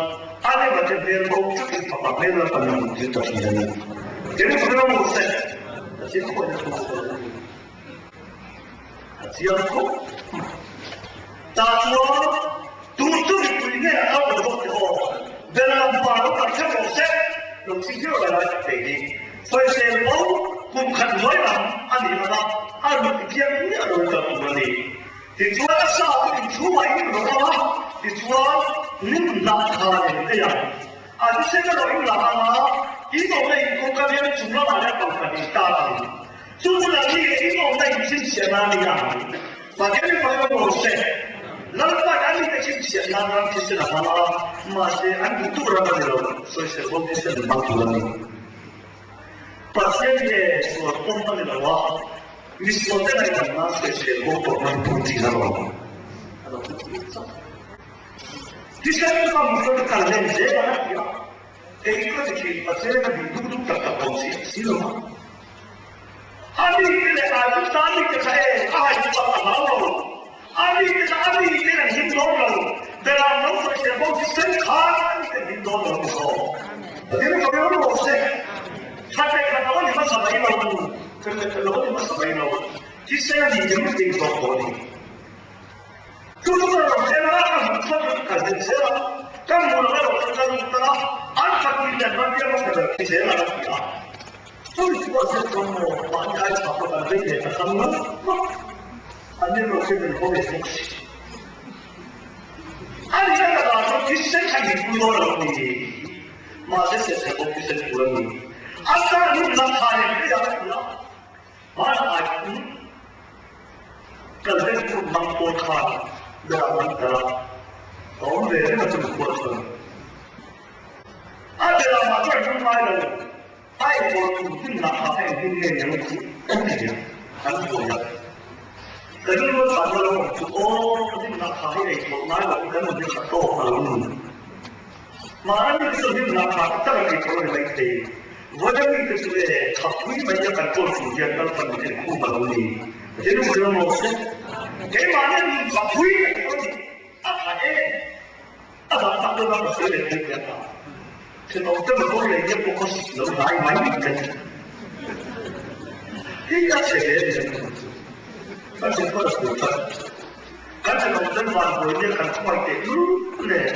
a rema te hmel bo takin fapa hmel la pan a hmuh tir ta thin a ni. Jerusalem a hmuh se, a chiang khawp in a hmu lo a ni. A chiang khawp mai. Tah chuan tu chu mipui nge a kal lo zawk tih aw, Belaam pa lo kal kher rawh se, lo thi viau lai lai tak thei hi. Sawisel bo kum khat hnuai lam a nih ang a, a ruk biak miah lo kal tur a ni. Tichuan a sa chu inchhungah in rawn awm a, tichuan hnim hnah kha in ei ang. A thisen erawh in la ang a, in awmna in kawngka biang chung lamah leh pangpang in tat ang. Chu bulah mi leh in awmna in chhinchhiah nan a ni ang. Pathian in fak emaw se, Lalpa in a mite chhinchhiah nan ram thisen a hmang a, mahse an duh duh ram a ni lo, sawisel bo thisen an hmang tur a ni. Pathian nge sual pawm a ni lo a, misual te ngaihdam nan sawisel bo tawh nan pum thin a rawn a lo ti thei chauh. Thisen ka misual te kal len zel ang a ti a, kei ka ti thin Pathian in a duh duk duk tak tak awm si si lo a. A mi te leh a chu ta mi te kha e a hai chhuak a hlau lo, a mi te kha a mi ten an him dawn lo, Beram lo sawisel bo thisen khan a mi ten him dawn lo ni zawk. Pathian in ka rel rawh se. Khat leh khat lo a ni hmasa mai lo, khat leh khat lo a ni hmasa mai lo, thisen a ni em tih zawk pawh a ni. Chu chu ka rawn en a, ka hmuh chhuak chu ka kal zel zel a, ka hmuh loh erawh chu ka lut a, an khat tih leh an biak hmasa ber khi zel a lo ti a. Chumi chu a zir chuan maw mahni ai chhak pawh kan vei leh ta tam ngawt ngawt, an ni erawh chuan min haw ve bawk si. A nih a takah chuan thisen kha inpui dawn lo a ni, mahse sehseh bawk thisen tur a ni. A star hun la tha leh hle a ka ti a, hmanah ai chu kal deuh tur hmang pawl khan berah an kal a, ka awm ve reng a chumi khual chuan. A berah mah chuan hmang ngai lo. A enkawl tum hlim lah kha a engtin nge ni ang tih kan nei a, kan buai a. Ka rilru a tlan lo awm chu aw, hlim lah kha hi ei tawh ngai loh kan awm hi kha tawk a lo ni. Mahni mite chu hlim lah kha tak an ei tawh lo ni mai thei. Vawiin mite chu e, tha pui mai a kan kawl chung hian kal fan miten khum a lo ni. Rilru rilru maw se, keimahni nun tha pui mai a lo ni, a tha em? A dah tak deuh a ka sawi leh thei piah ta. Thenawmte motor lei hian pawh ka sik lo hnai mai mai. Hi a chhe hle ni ang chu. Kan chhe pawh a sual tlat. Kan thenawmten van buai nia kan khawngaih teh lul nen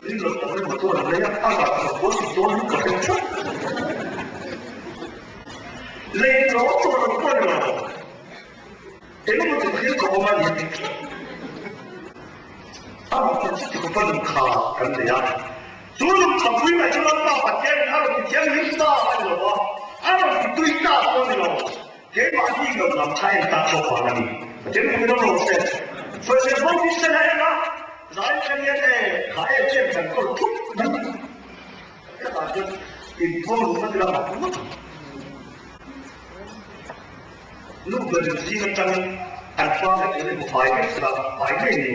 rin loh tak in motor an lei a, a zah tak pawh sik dawn hi ka hre tlat. Lei tlawm tawh lo pawh ni lo. Engemaw chu thil ka awm a ni tih tlat. A mak chu chuti khawpa lungkha kan nei a. Chu lungkha pui mai chu Lalpa Pathianin a rawn ti thianghlim ta a ni lo va, a rawn ti tui ta pawh a ni lo. Keimahni lo lam kha en tak zawk vang a ni. Pathian pui ram rawh se. Sawisel bo hi sen a en a, zai kha hian e, kha em em kan kawl thup mai. Takah chuan inphuang luh na ti lamah ngawt ang. Nu ber zing atangin an pa ngaihtuah in hmu fai vek sela, fai ngei ni.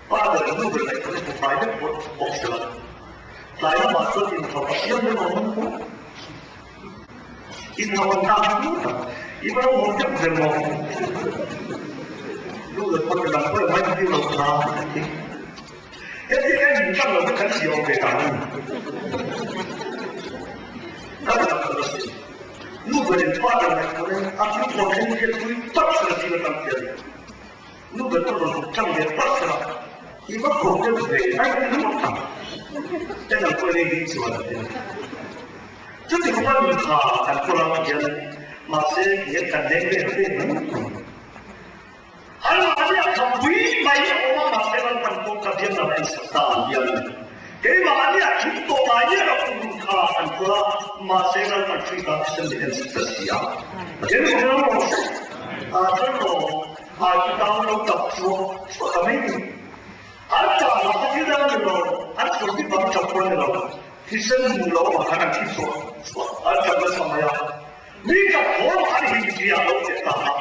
Pa ber nu ber ngaihtuah in hmu fai vek bawk sela. Tlai lamah chuan inhau a siam reng awm ang pawh. Inhau an tak ngawt ang. I va lo haw deuh ve maw? Nu ber pawn ka dang pawh mai tir lo kha a ti. Heti hian min tlang lo te kan si awm ve ta ni. Ka dang ka la si. Nu ber in pa ber ngaih turin a thil thawn thleng hriat pui tak sela thil a tam hian nu ber pawh rawn hawk tlang ve tak sela i va khawk deuh ve ai ti ringawt tak. En ang pawhin ei ding chuan a ti. Chuti khawpa nun kha kan kawl ang hian mahse hian kan leng ve ve mai mai. Anmahni a khampui mai a awm a, mahse Lalpan kawngka biang lam a insak ta ang hian keimahni a thim tawh lai nge lo kum hun kha an kawl a, mahse Lalpan Krista thisen min ensak ta si a. Pathian in ram rawh se. Ah chuan maw ai chu tang lo tak chuah chuah ta mai ni. An tah lah kha thil dang a ni lo, an sawi hi bang tap pawh a ni lo, thisen hmu lo avang khan an thi chuah chuah an tap nasa mai a. Mi tap haw an him zia lo che ta a.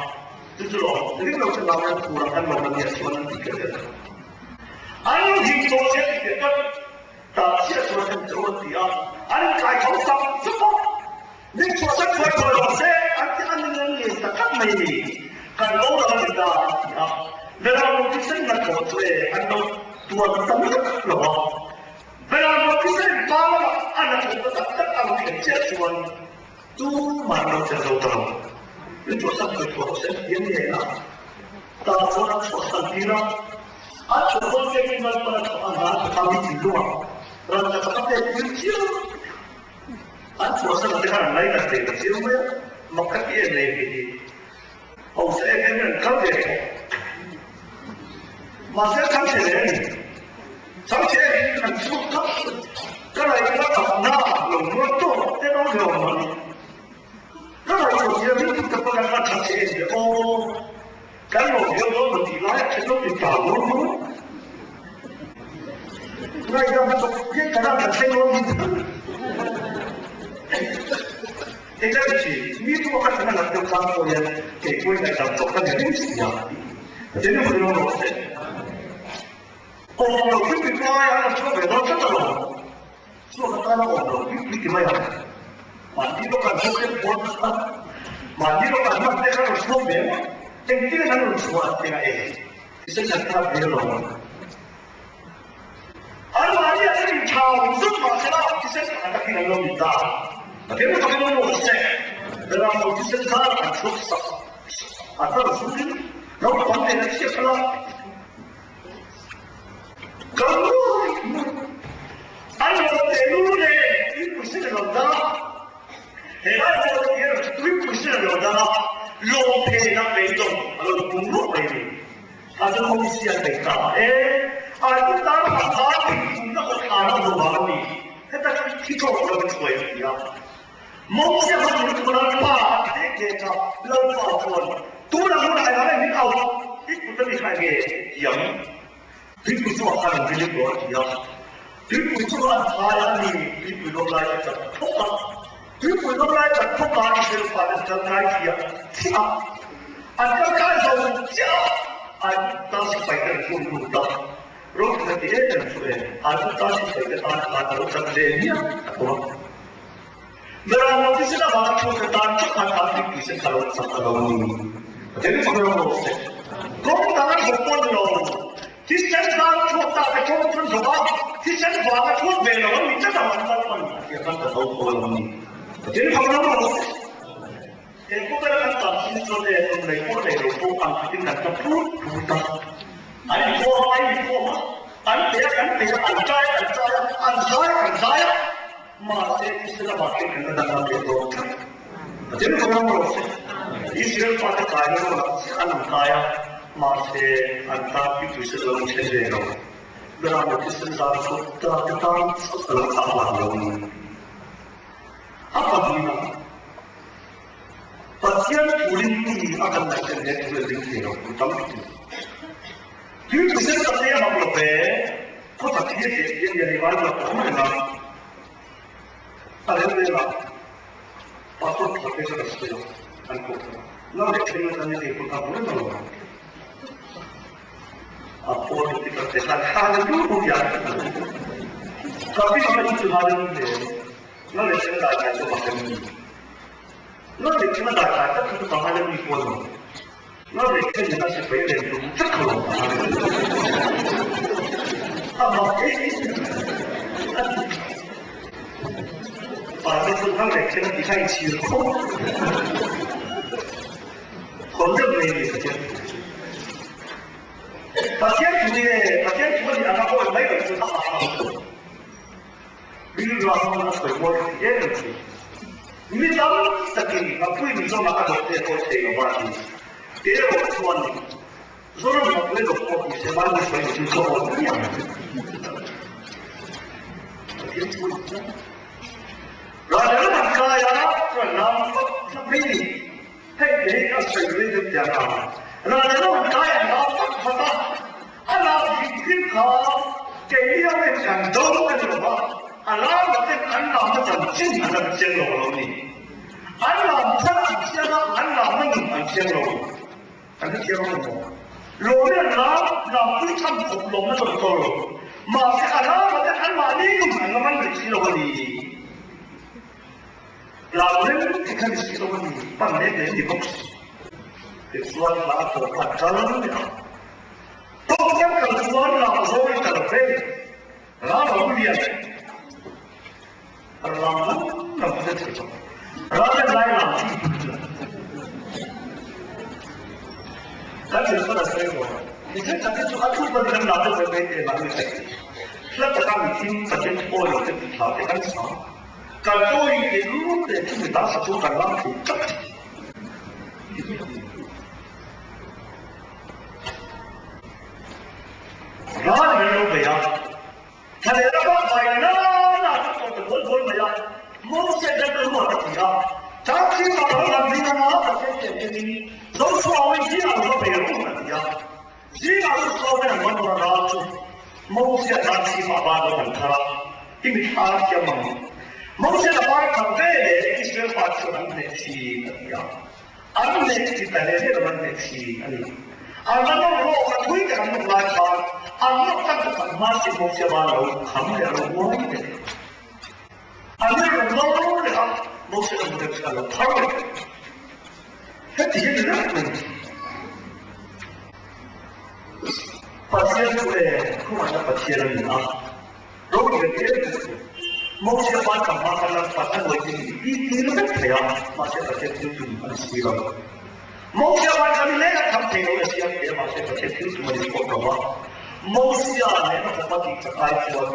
Chu chu lo, ring lo chu nau hian phur ang kan lo la nia chuan an ti kher kher. An him tawh che ti teh tlat. Tah chiah chuan an cho a ti a, an inkai tho sak zuk a. Min chhuahsan thuai thuai rawh se an ti a ni ngam ngei ta tlat mai ni. Kan bo lo a ni ta a ti a. Beram lo thisen na thaw chu e an lo tuar ta lutuk lo a. Beram lo thisen pa lamah a na thaw ta tak tak ang thlen chiah chuan tumah an lo chen zo ta lo. Min chhuahsan thuai thuai rawh se an ti a ni ngei a. Tah chuan an chhuahsan tir a. An chhuah dawn pek in Lalpan a chhuah a hna a thang hi thinlung a ran ta chak a pek tir chiang. An chhuahsan a te khan an ngainat ve ta chiang mai a, mak ka ti em em hi. Hausa em em in an kal ve tawh. Mahse a chang che leh a ni. Chang che em in an chhuak kha ka ngaihtuah chakna lo nuar tawk te lo hlawm a ni. Ka ngaihtuah chiang in ka pakan a tha che em ve aw. Kan lo viau dawn lo tih lai a then lo ti ta dawn maw? Ngaihdam chawp hian kan a kan thleng dawn hi Engah ni thin, mi chu a khat a nat deuh tan pawh hian kei pawhin ngaihdam chawp ka ni ring si a. Chen i hmu rawh se. Awm lo thil ti tlai an lo chhuak ve dawn tlat alawm. Chhuak atana awm lo bik bik ti mai ang. Mahni lawk an hman te pawn kha mahni lawk an hman te kha rawn chhuak ve ngawt. Engtin an rawn chhuah an ti a e. Thisen kan thlak ve lo ang. An mahni ah chuan inthau zut mahsela thisen pakhat takin an lo ni ta. Pathian ru takin awm rawh se. Beram lo thisen zar an chhuak sak a tar zurin naupang nen a chhiat khala. Ka nu an lo te nu nen tuipui sen a lo dang a, he lai pawh hian tuipui sen a lo dang a, lawm pheinak beidawng a lo pung rup mai ni. A chu kawng siam thei ta e, ai chu tan a khan inthumna kawt thlan a hmu vang a ni, heta chu thi tawk lo in hruai a ti a. Mawngchia kha tun chu Lalpa a ti dek dek a, Lalpa chuan, Tunah hunah engah nge min auh? I kut a mi kha enge ti ang? Tuipui chungah khan an rilip rawh a ti a. Tuipui chungah an phai a, ani tuipui lawm lai a chat phawk a. Tuipui lawm lai a chat phawk a, Israel fate an kal kai thiah thiah a. An kal kai zo chiah a, Aigupta sipai te an zung lut a. Ropui ti em em chu e, Aigupta sipai te tan khan a lo chat ve miah a tawh a. Beram lo thisen avanga thu ka tan chauh khan tan tih tih sen ka lo chak a lo ni. Pathian hi fak rawh se. Kawng dang an zawh pawh ni lo. Thisen zar a chhuak ta te kawng chu an zawh a, thisen vang a chhuak ve lo an ni tlat ang an kal pawn a tia khan ka zo tho a lo ni. Pathian hi fak rawh se. He khawvel kan tam sin chuan e tum nei pawh nei lo pawh ang khatin kan ta phut phut a. An inkhawm a, an inkhawm a, an pe a, kan pe a, an chai a, kan chai a, an zai a, kan zai a. Mahse, Israel lamah khin kan la danglam leh dawn tlat. Pathian ka ram rawh se. Israel fate kaina rualah chiah an ang kai a, mahse, an tan hi tuisen a lo then ve lo. Beram leh thisen zar chu ta te tan chauh a lo chah vang lo ni. A pahnihna, Pathian turin mi a kan ngaihten he thu a ding thei lo tu tam tuk. Tui thisen tak hi a mak lo ve, khaw tak hi a teh tih a nia ni ngai lo tak mai a. A rel velah pastor pakhat te chuan a sawi a, an koh a, nau leh then atangin hei pawh ka hmu reng lo ang. A pawl ti tak te khan Hallelujah! Ka pi anga i chu Hallelujah nau leh then a dai kai chu a mak em ni? Nau leh then a dai kai tak kha chu ka Hallelujah pawh a ni. Nau leh then in a sipai reng tum vek lo a mak em a ti. Pastor chu nau leh then a ti kha inchhir khawp. Khawn deuh mai a ni Pathian thu chu. Pathian thu nge Pathian thu a nih anga awi mai lo chu a hahthlak lo. Rilru a hmang a sawi mawi ka ti em em thin. Mi tam takin Mapui Mizona a dawt te pawh thei lo va a ti. Kei erawh chuan Zoram Mapui dawt pawh ti se Bible sawi lo chu ka awi mai ang. Pathian thu a ni tlat. Ralel an kai a chuan lam phawt phawt mai ni. Hei te hi a sawi rei deuh teh ang a, ral alo han kai ang a vat vat a, a lak hrim hrim kha keini ho hian kan do a ni lo va, a lam latin an lamna chanchin an la chiang lo a lo ni. An lam chhan an chiang a, an lamna nun an chiang lo. An hre chiang lo maw? Lawmi an lam, lampui chhan khawp lawmna chu an kawl lo. Mahse a lama ten anmahni nun an la man rih si lo a ni. Lam reng te kha ni si lo a ni, pan leh leh ni bawk si. Tichuan hla a tawp a kal leh a. Tawp kan kal chuan lam zawi kal ve, ram a lo lian. Ram lam lam chu thei tawh. Ram leh lai lam chu kan thil sawn a sawi lo. Mi thenkhat te chu a thu pawn kan lam deuh mai mai te mah ni thei. Hla taka mi thim Pathian awi lo te tih hla te kan sa. Kan awi leh lut leh chu mi dang sa chu kan lam thei tlat. Ral in an lo bei a. Thlaleh rama vai na na chu tawng ta bawl bawl mai a, Moses hian ka ruat a ti a, Changthing ah lo lam ding anga Pathian pian kengin Joshua-in zingah lo va bei rawh a ti a. Zingah Joshua hian an man rawn a chu Moses-a Changthing ah ban rawn an thar a, i mitthla a thiam ang. Moses a ban khat ve leh Israel pa chuan an hneh thin a ti a. An hneh ti ta hle hle lo an hneh thin a ni. An la nawr lawk a thui tak an nawr lai khan an nawr tan ta tak hma si Mosia ban lo kham leh a lo uai leh. An ni rawn nawr leh a Mosia an rem a lo thar leh. Heti hi ni reng mai. Pathian chu e khawngaihna Pathian a ni a. Ropui leh em em chu Mosia ban tam hma khan Lalpa a nuai thei ni i ti na vek thei a, mahse Pathian thil tum a ni si lo. Mosia ban kha ni leng a tham thei lo e siam thei a, mahse Pathian thil tum a ni pawh lo a. Mosia nena khawpa tih chak ai chuan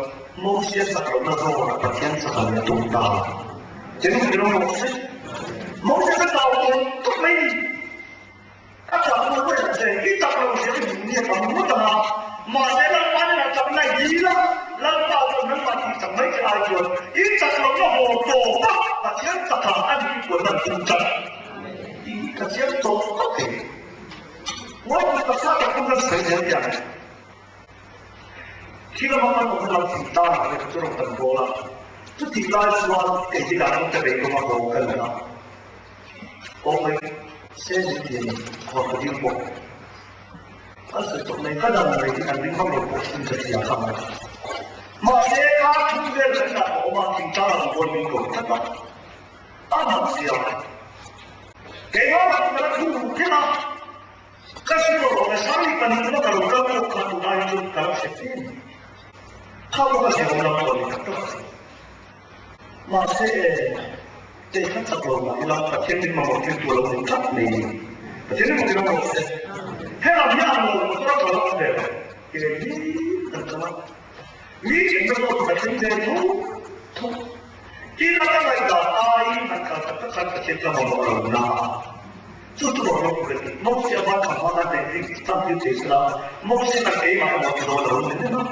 Mosia chak lohna zawnah Pathian chak a ni a tum ta. Cheng hi lo rawh se. Mosia ka tau tawn tawp mai ni. A chak lo pawh in che, i chak lo hria i hmuh ni a tam ngawt ang a, mahse Lalpa hnenah chak nai dil a, Lalpa chuan nangmah tih chak mai che ai chuan i chak lohna haw tawp a, Pathian chakah a ni puan an tum chat tih ka chiang tawp tawp thei. Uaipui taksa tak pawn kan sawi zel teh ang. Thil a hmang an awm lam thing tan ah leh chu rawn kan bawl a, chutih lai chuan kei hi dan awm te bei kawng a haw ka ni a, aw mai se min ti a ni, khual ka dil pawh an sawi tawh mai, ka dan mai hi an ring vak lo pawh in ka hria kha mai. Mahse kar thum vel kan dah a awm a, thingtlang ah rawn bawl min ko tlat a, a mak zia keimah lah chu ka la thu ru phian a. Ka hre lo a, Sari pahnih ka lo kal pawh kha tunai chu ka lo hre fe mai. Kha pawh ka zir lam lo a ni tak tak a. Mahse e, kei kha chak lo mah ila Pathian min mamawh tir tur lo ni tlat mai ni. Pathian min mamawh tir lo se. Helam hi ang lo motor a kal a ve lo. Ke ni kan kal a. Mi thinna zawk Pathian ve tho tho. Ila ka ngaihdan aiin han kal tak tak khan Pathian ka mamawh lo na a. Chu chu rawh rawh ka ti. Mosia van kha hmang a neih hi tam thil thei sela, Mosia khan keimah emaw ti dawn lo ni nen a.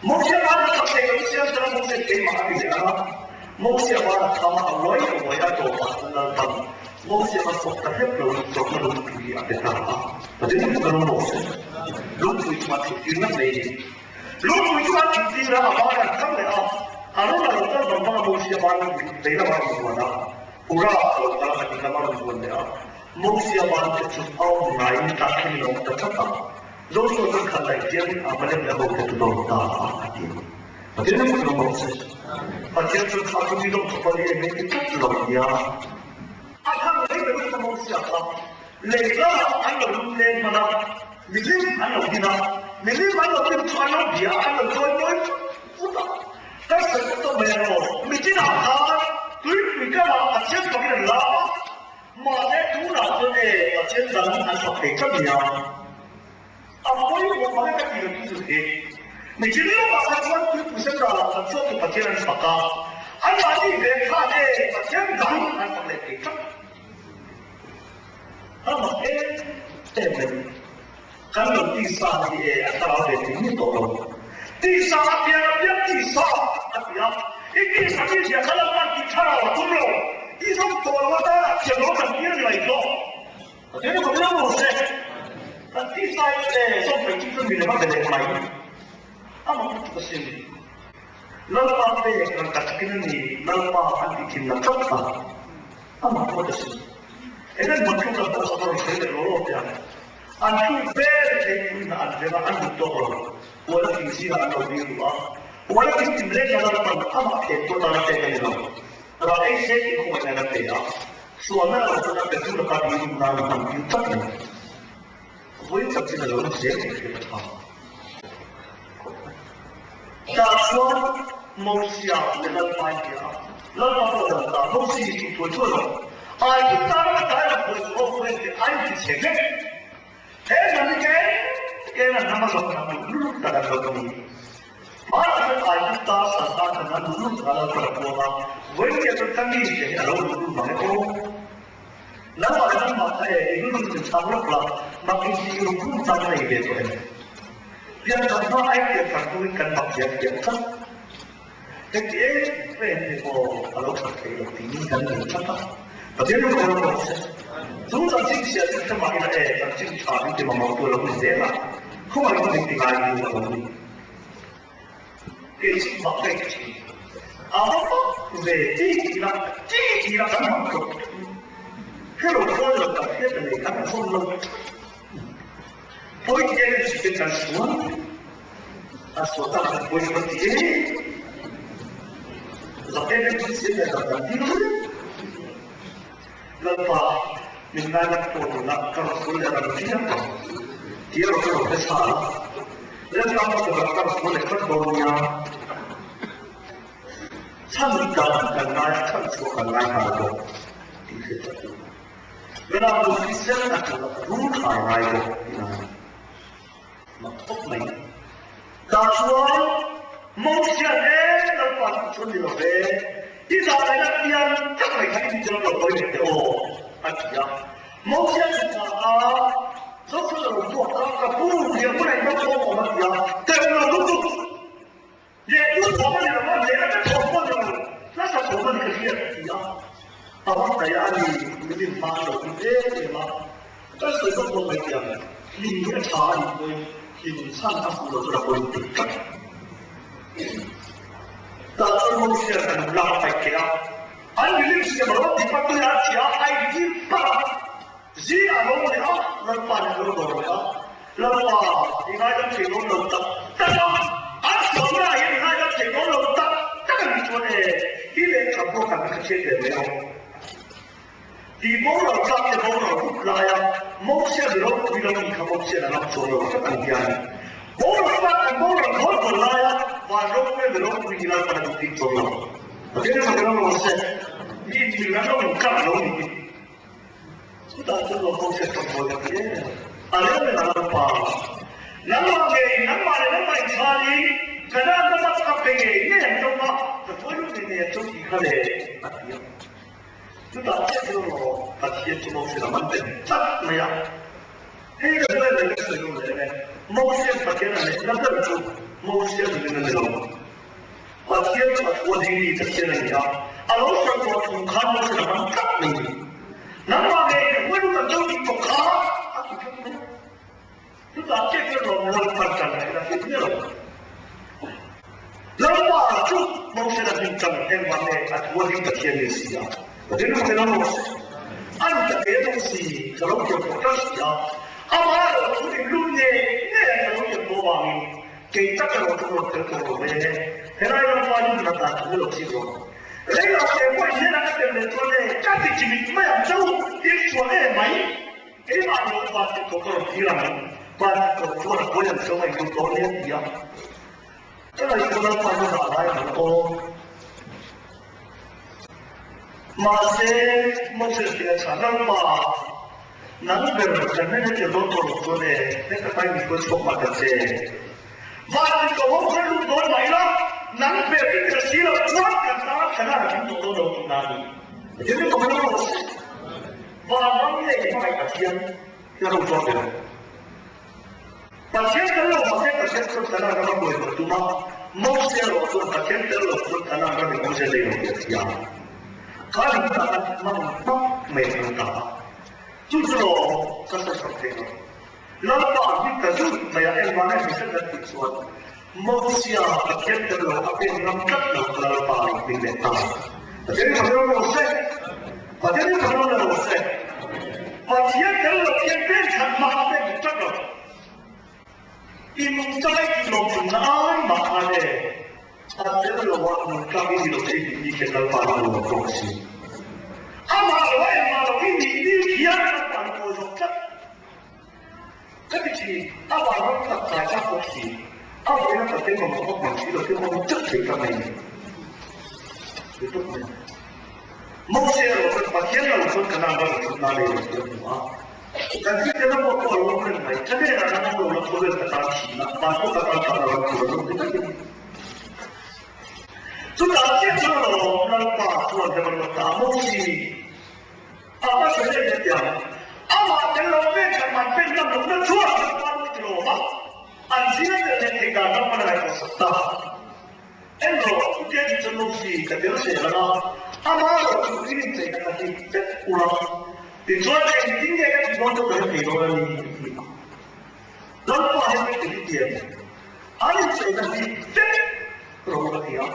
Mosia van a chak thei lo siam sela Mosia keimah a ti leh ang a. Mosia van a kham a, a uai a uai a tawpah chuan Lalpan Mosia kha fawk ta hlek lo in chawhna lungpui a pe ta a. Pathian chu ka lo Mose lungpui chungah thuttir ngat mai ni. Lungpui chu an thuttir a, a van an kal leh a. Arona lo kal bang bang a Mosia van lei lamah a rawn vuan a. Hurrah! A lo kal a, ti lam a rawn vuan leh a. Mosia ban te chu a awm ngaiin tak thlengin a awm ta tlat a. Joshua chuan khat laih chiangin Amalek leh ho te chu dawr ta a, a ti a. Pathian in hmun awm se. Pathian chuan kha chu mi dawng thawk a ni em ti tlat lo nia. A thang mai mai chu Mosia kha lei lamah an lo lum leng hman a, milim an lo din a, milim an lo din chu an lo bia a, an lo chawi mawi vut vut a. Ka sawi tawh tawh mai ang aw. Mitinah khan tuipui kamah Pathian fakin an la a, mahse tunah chuan e Pathian dang an fak thei tlat nia. A pawimawh mang e ka ti lo chu chu he. Mitin lawkah kha chuan tuipui sen ralah khan chuan tu Pathian an fak a, anmahni ve khan e Pathian dang an fak leh thei tlat. A mak em em mai. Kan lo tisa hi e a thlarau ve thei ni tawh lo. Tisa a pian a piang tisa a ti a, i tisa mi zia kha Lalpan tih thlarau a tum lo. I zawm tawh lo atana thiam lo kan tir ni mai zawk. Pathian in ka lo se. Kan tisa hi e zawm thei chu chu mi lem a be leh mai. A mak lutuk asin. Lalpa pek kan takin a ni Lalpa an tih thin la tlat a. A mak ngawt asin. Eng emaw thu kan pawh kha ka rawn sawi leh law law teh ang. An hruk vel theipui hna an rem a, an duh tawk lo. Huala thing zingah an lo bir duh a. Huala thing tinreng a Lalpan amah phen pawh tan a pek a ni lo. Rah ei se tih khawngaihna a pe a. Sualna lo chuan a petu laka birum nan a hman tir tlat mai. Vawiin chanchin a lo ni zel tih hriat a tha. Tah chuan Mosia leh Lalpa in bia a, Lalpa pawh dam ta, Mosi i tih thuai thuai rawh. Ai i tan a tlai ram huai chu aw friend te ai ti chhe vek. He hnam hi keng keng an hnam a zawng hnam luhlul tak an lo ni. Hmanah chuan Aigupta sal tan khan an luhlul kha Lalpa la puang a, vawiin chuan ka mi te hi a lo luhlul mang e aw. Nangmah leh nangmah kha e, i luhlul chu chhang lawk la, mak in tih rum rum chang a nei ve tawh em? Pian kan hma ai pian kan turin kan mak ziak thiam tlat. Heti em em hi aw a lo that thei lo tiin kan nei tlat a. Pathian ru ber rawh se. Chu chanchin chhia chu hre mah ila e, chanchin tha min ti mamawh tu a lo ni zel a, khawngaih hun engti ngai tu a lo ni. Kei chu mak ka inti thin. A va mak ve ti ila, ti ila kan mak tawh. Hero khawi lo tak hriat a nei kan hawn lo. Pawi ti em si te kan sual a sual tak kan pawi kan ti e zak em em si te kan kan ti lo Lalpa min ngai lam pawh tuna ka rawn sawi leh ram chiang tawh ti erawh ka rawn hre sa a Lalpa ka rawn ka rawn sawi leh tlat dawn nia chhan dan kan ngai a chhan chhuah kan ngai nghal bawk tih hriat tak chu. Ram lu hrisel a tul a rul thlai ngai bawk tih a ni. Mak khawp mai. Tah chuan Mosian e Lalpa chu chuan ni lo ve, i zah leh na pian tak mai kha i ni tel lo pawi leh teh aw, a ti a. Mosian chu tha a, Joshua lo ruak a, ka pu, riah hmunah in va thawm awm a ti a, teuh lo lutuk. Lehkhu thawm a ni lo a, lehkha te thawm pawh a ni lo, hlasa thawm a ni ka hriat a ti a. A va hnaih a ni, min inhma a lo hlim em em a. Kan sawi zawk zawk mai thiam, hlim hi a tha a nih pawhin hlim chhan a fuh lo chu a pawi dik tlat. Tah chuan Mosian a nula a paih thei a, an milim siam a lo ti patui a, a thi a, a intir palh a. Zing a lo leh a, Lalpa nen a lo dawr leh a, Lalpa, i ngaidam thei dawn lo tak tak a, an sualna ah hian i ngaidam thei dawn lo tak tak a nih chuan e, i lehkha pawh kan kha chhiat ve mai ang. Tih boral tlak te boral rup laia Mosia mi ropui lo nih kha Mosian a ngam chuang lo tlat ang hian boral tlak kan boral khawl khawl laia van ropui mi ropui hi Lalpan a duh bik chuang lo. Pathian in ram rawh se, mi inthil an lo inkalh lo nih hi. Chutah chuan lo ho hriat kan hawi ka ti em em a. A rem reng a Lalpa, nangmah ngei, nangmah leh nangmah inchhalin Kanaan rama ka pe ngei ngei ang chauh a, ka tuai lut ngei ngei ang chauh tih kha le, a ti a. Chutah chiah chuan rawh Pathian chu Moses a man bet tlat mai a. Hei ka hnuai mai ka sawi dawn leh em e, Moses Pathian a neihna ber chu Moses nungin a ni lo. Pathian chu a thu a ding mi Pathian a ni a, a lo sawi tawh thu khan Moses a man tlat mai ni. Nangmah ngei ka huai lut ang deuh tih tawh kha a ti tlat mai. Chutah chiah chuan lawm Lalpan kan theih a hlim miah lo. Lalpa chu Moses a hlim chan engmah nge a thu a ding Pathian ni si a. Pathian chu Pathian a Moses an ta ke bawk si ka lo thiam tawh tlat si a, amah erawh thu ding lut ngei ngei a ka lo thiam tawh avangin Kei tak erawh chu rawn tel tawh lo ve. Helai ram pa hi nula dan thu lo chik rawh. Rei lo te pawh in hnenah ka tel leh chuan e, ka ti chimit mai ang cheu, in chhuah e mai. Keimah ni lo van tih tawh ka rawn thlir ang, van tih tawh chuan a pawi ang cheu a in lut dawn nia ti a. Ka ngaihtuah lalpa hi dah lai ang aw. Mahse, Moses tia chhan Lalpa, nang ber kan hnena tel dawn tawh loh chuan e, heta kai min hruai chhuak mah ta che. Van in ka ho khan lut dawn mah ila, nang ber i tel si loh chuan kan tan thlan a ring tawh dawn lo tih na a ni. Pathian hi ka lo se, van ram nge i hmangaih Pathian hi a lo chuang ve lo. Pathian tel lo mahse Pathian chuan Kanaan rama hruai haw tum a, Mose erawh chuan Pathian tel lo chuan Kanaan ram in awmze nei lo tih a hria. Kha ni hunah khan hmang hmak mai a kal ta a. Chu chu lawm ka sawi sak thei lo. Lalpa hi ka zut mai a, engvanga hemi hret kan tih chuan Mosia Pathian tel lo a pek ngam tlat lo ka Lalpa a lo hming leh ta. Pathian hi Pathian rawh se. Pathian hi Pathian rawh se. Pathian tel lo hian pek that mah a pek tlat. I nungchang i tih lawm tumna ai mah khan e, a tel lo a nungchang i ni lo che i tih ni khian Lalpa hi a lawm zawk si. Amah lo a engmah lo i nih ni khian Lalpa hi kawi zawk tlat. Ka ti thin, a vanram tak kai chak bawk si, a vawiin a Pathian mamawh vak mang si lo thil awm teuh thei tak mai ni. Ti tawp mai. Mose erawh chuan Pathian lo chuan Kanaan ram a thutna lei lo tih a hmu a. Kan thiltena pawh pawh a lo awm reng mai. Ka hnenah nang awm lo la khawvel ka tan thihna, van pawh ka tan thahna ram tur a lo ti vek a ni. Chutah chiah chuan a lo awm, Lalpa chuan remruat ta a Mose, a hmasa nen hetiang, amah tel lo pen khat man pen ngam lohna chuan Lalpa lu ti lawm a, an zir tel leh theih dan ram hman a ngaihtuah sak ta. En rawh, chutia tih chuan Mose ka tel zel ang a, amah erawh chu i rinchei ka ti vek ula, tichuan engtin nge ka tih dawn chu ka hre thei dawn a ni, a ti a. Lalpa hian ka ti hetiang, a rincheina hi vek rawh ka ti a.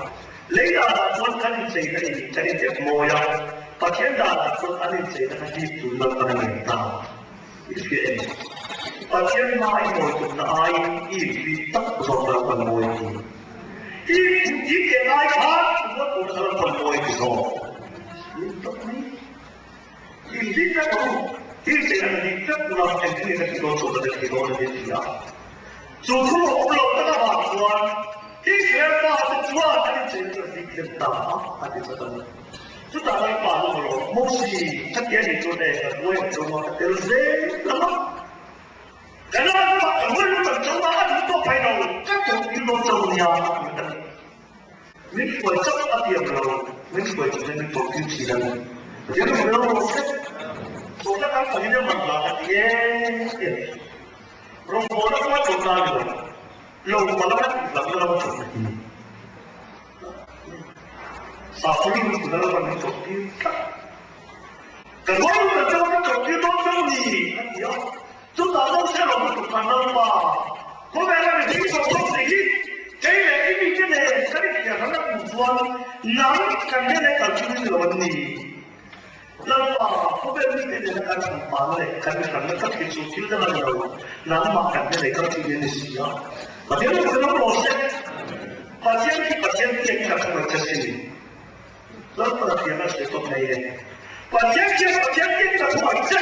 Lei danah chuan kan incheina in kan inep mawi a, Pathian danah chuan an incheina kha hip tur Lalpan a ngen ta. I hria em? Pathian hma i mawi tumna aiin i inhri tak zawk Lalpan mawi ti. I inti teh lai khan i mual pawh kha Lalpan mawi ti zawk. I tak mai. Inhri vek ru, i incheina ka hip vek ula, engtin nge ka tih dawn chu ka ti dawn a ni ti a. Chu thu lo awm lo tak avang chuan Israel pa te chuan an incheina chu an hip lem ta a, a ti chat a ni. Chutah Lalpa lu maw lo, Mosi, ka ti a nih chuan e, ka buai ang chauh a, ka tel zel ang a. Ka nau lamah ka ruai lut ang chauh a, a duh tawh phei lo, ka tawh pil dawn chauh nia, a ti ta ni. Min hruai chauh a tiang lo, min hruai chung hian min tawh pil thin a ni. Pathian lu maw lo rawh se, chawhna kan pahin a man la ka ti e, rawngbawlna pawh a chawlh na a ni lo, lo pala ka tih hlauhna lam a chawlh na hi. Safari hi tuna lo kan chawp tir tlat. Ka rual na chu kan chawp tir dawn lo ni a ti a. Chutah lo se lo lutuk kan Lalpa, khawvel a mihring zawng zawng si hi kei leh i mite nen kan inhriat ran a hmuh chuan nang kan hnenah i kal chu ni lo an ni. Lalpa, khawvel mite nena kan hranpana leh kan mihranna tak hi chu thil dang a ni lo, nangmah kan hnenah i kal chu ni a ni si a. Pathian lo khan awm rawh se. Pathian hi Pathian biak in a khawngaih che sin. Lalpa a thiam a hre tawp mai e. Pathian khian Pathian biak in a khawngaih che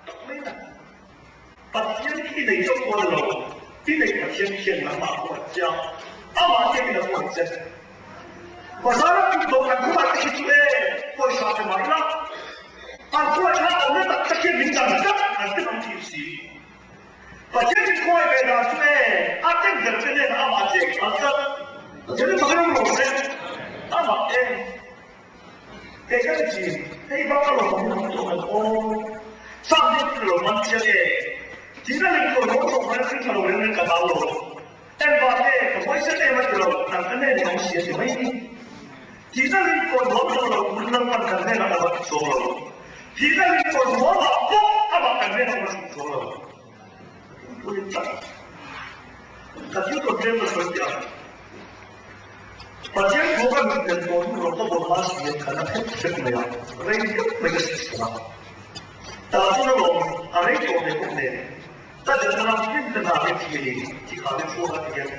tak mai na. Pathian khi nei chauh pawh a ni lo, i nei Pathian khian nangmah a khawngaih che a, amah biak in a khawngaih che. Bazar a tih tawh kan khawmah te khi chu e, pawisa pe mah ila, an khawngaih kha awmna tak tak hian min dan tlat an ti ngam thin si. Pathian hi khawi ve dan chu e, a ten ber te nen amah cheng phal tlat. Pathian hi pakhat awm lo se, amah eng kei ka ti thin, hei bak a lawm awm tawh kan aw. Sam hi thil lo man chiang e, thihna lem tawh lo tawh hmai thil tha lo reng reng ka hlau lo. Engvah nge ka hawisan em a ti lo, nang ka nen i awm si a ti mai ni. Thihna lem tawh nuam tawh lo turin Lalpan kan hnenah a va ti chuang lo. Thihna lem tawh nuamah pawh amah kan hnenah a va chhuk chuang lo. Ka tih tlat. Ka thil tawn tlem ka sawi teh ang. Pathian thu ka mit len tawh hnu rawh ka vawn hma si in ka na hrep hrep mai a, rei deuh mai ka sik a. Tah chuan alawm a rei tawh ve bawk nen, ka zenna ram hlim te hna hi thi a ni tih kha te chhuak a ti hian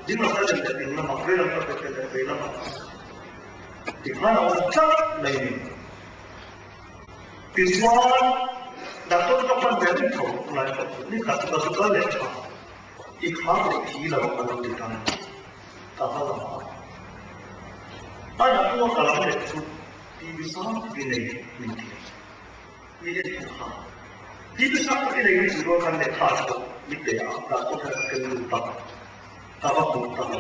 ding lam ka zen leh ding lamah, rei lam ka pet leh vei lamah ti khan a awm tlat mai a ni. Tichuan, doctor ka pan ve reng tho lai pawh chu ni khat chu ka zu kal leh tha, i khar leh thi lo a lo ti ta ka va lam a. A natua ka lam leh chu TV sang tak i nei min ti a, mi en thu kha. TV sang tak i nei min ti rual khan lehkha chu mi pe a, doctor khan ka ken lut a, ka va hmu ta a.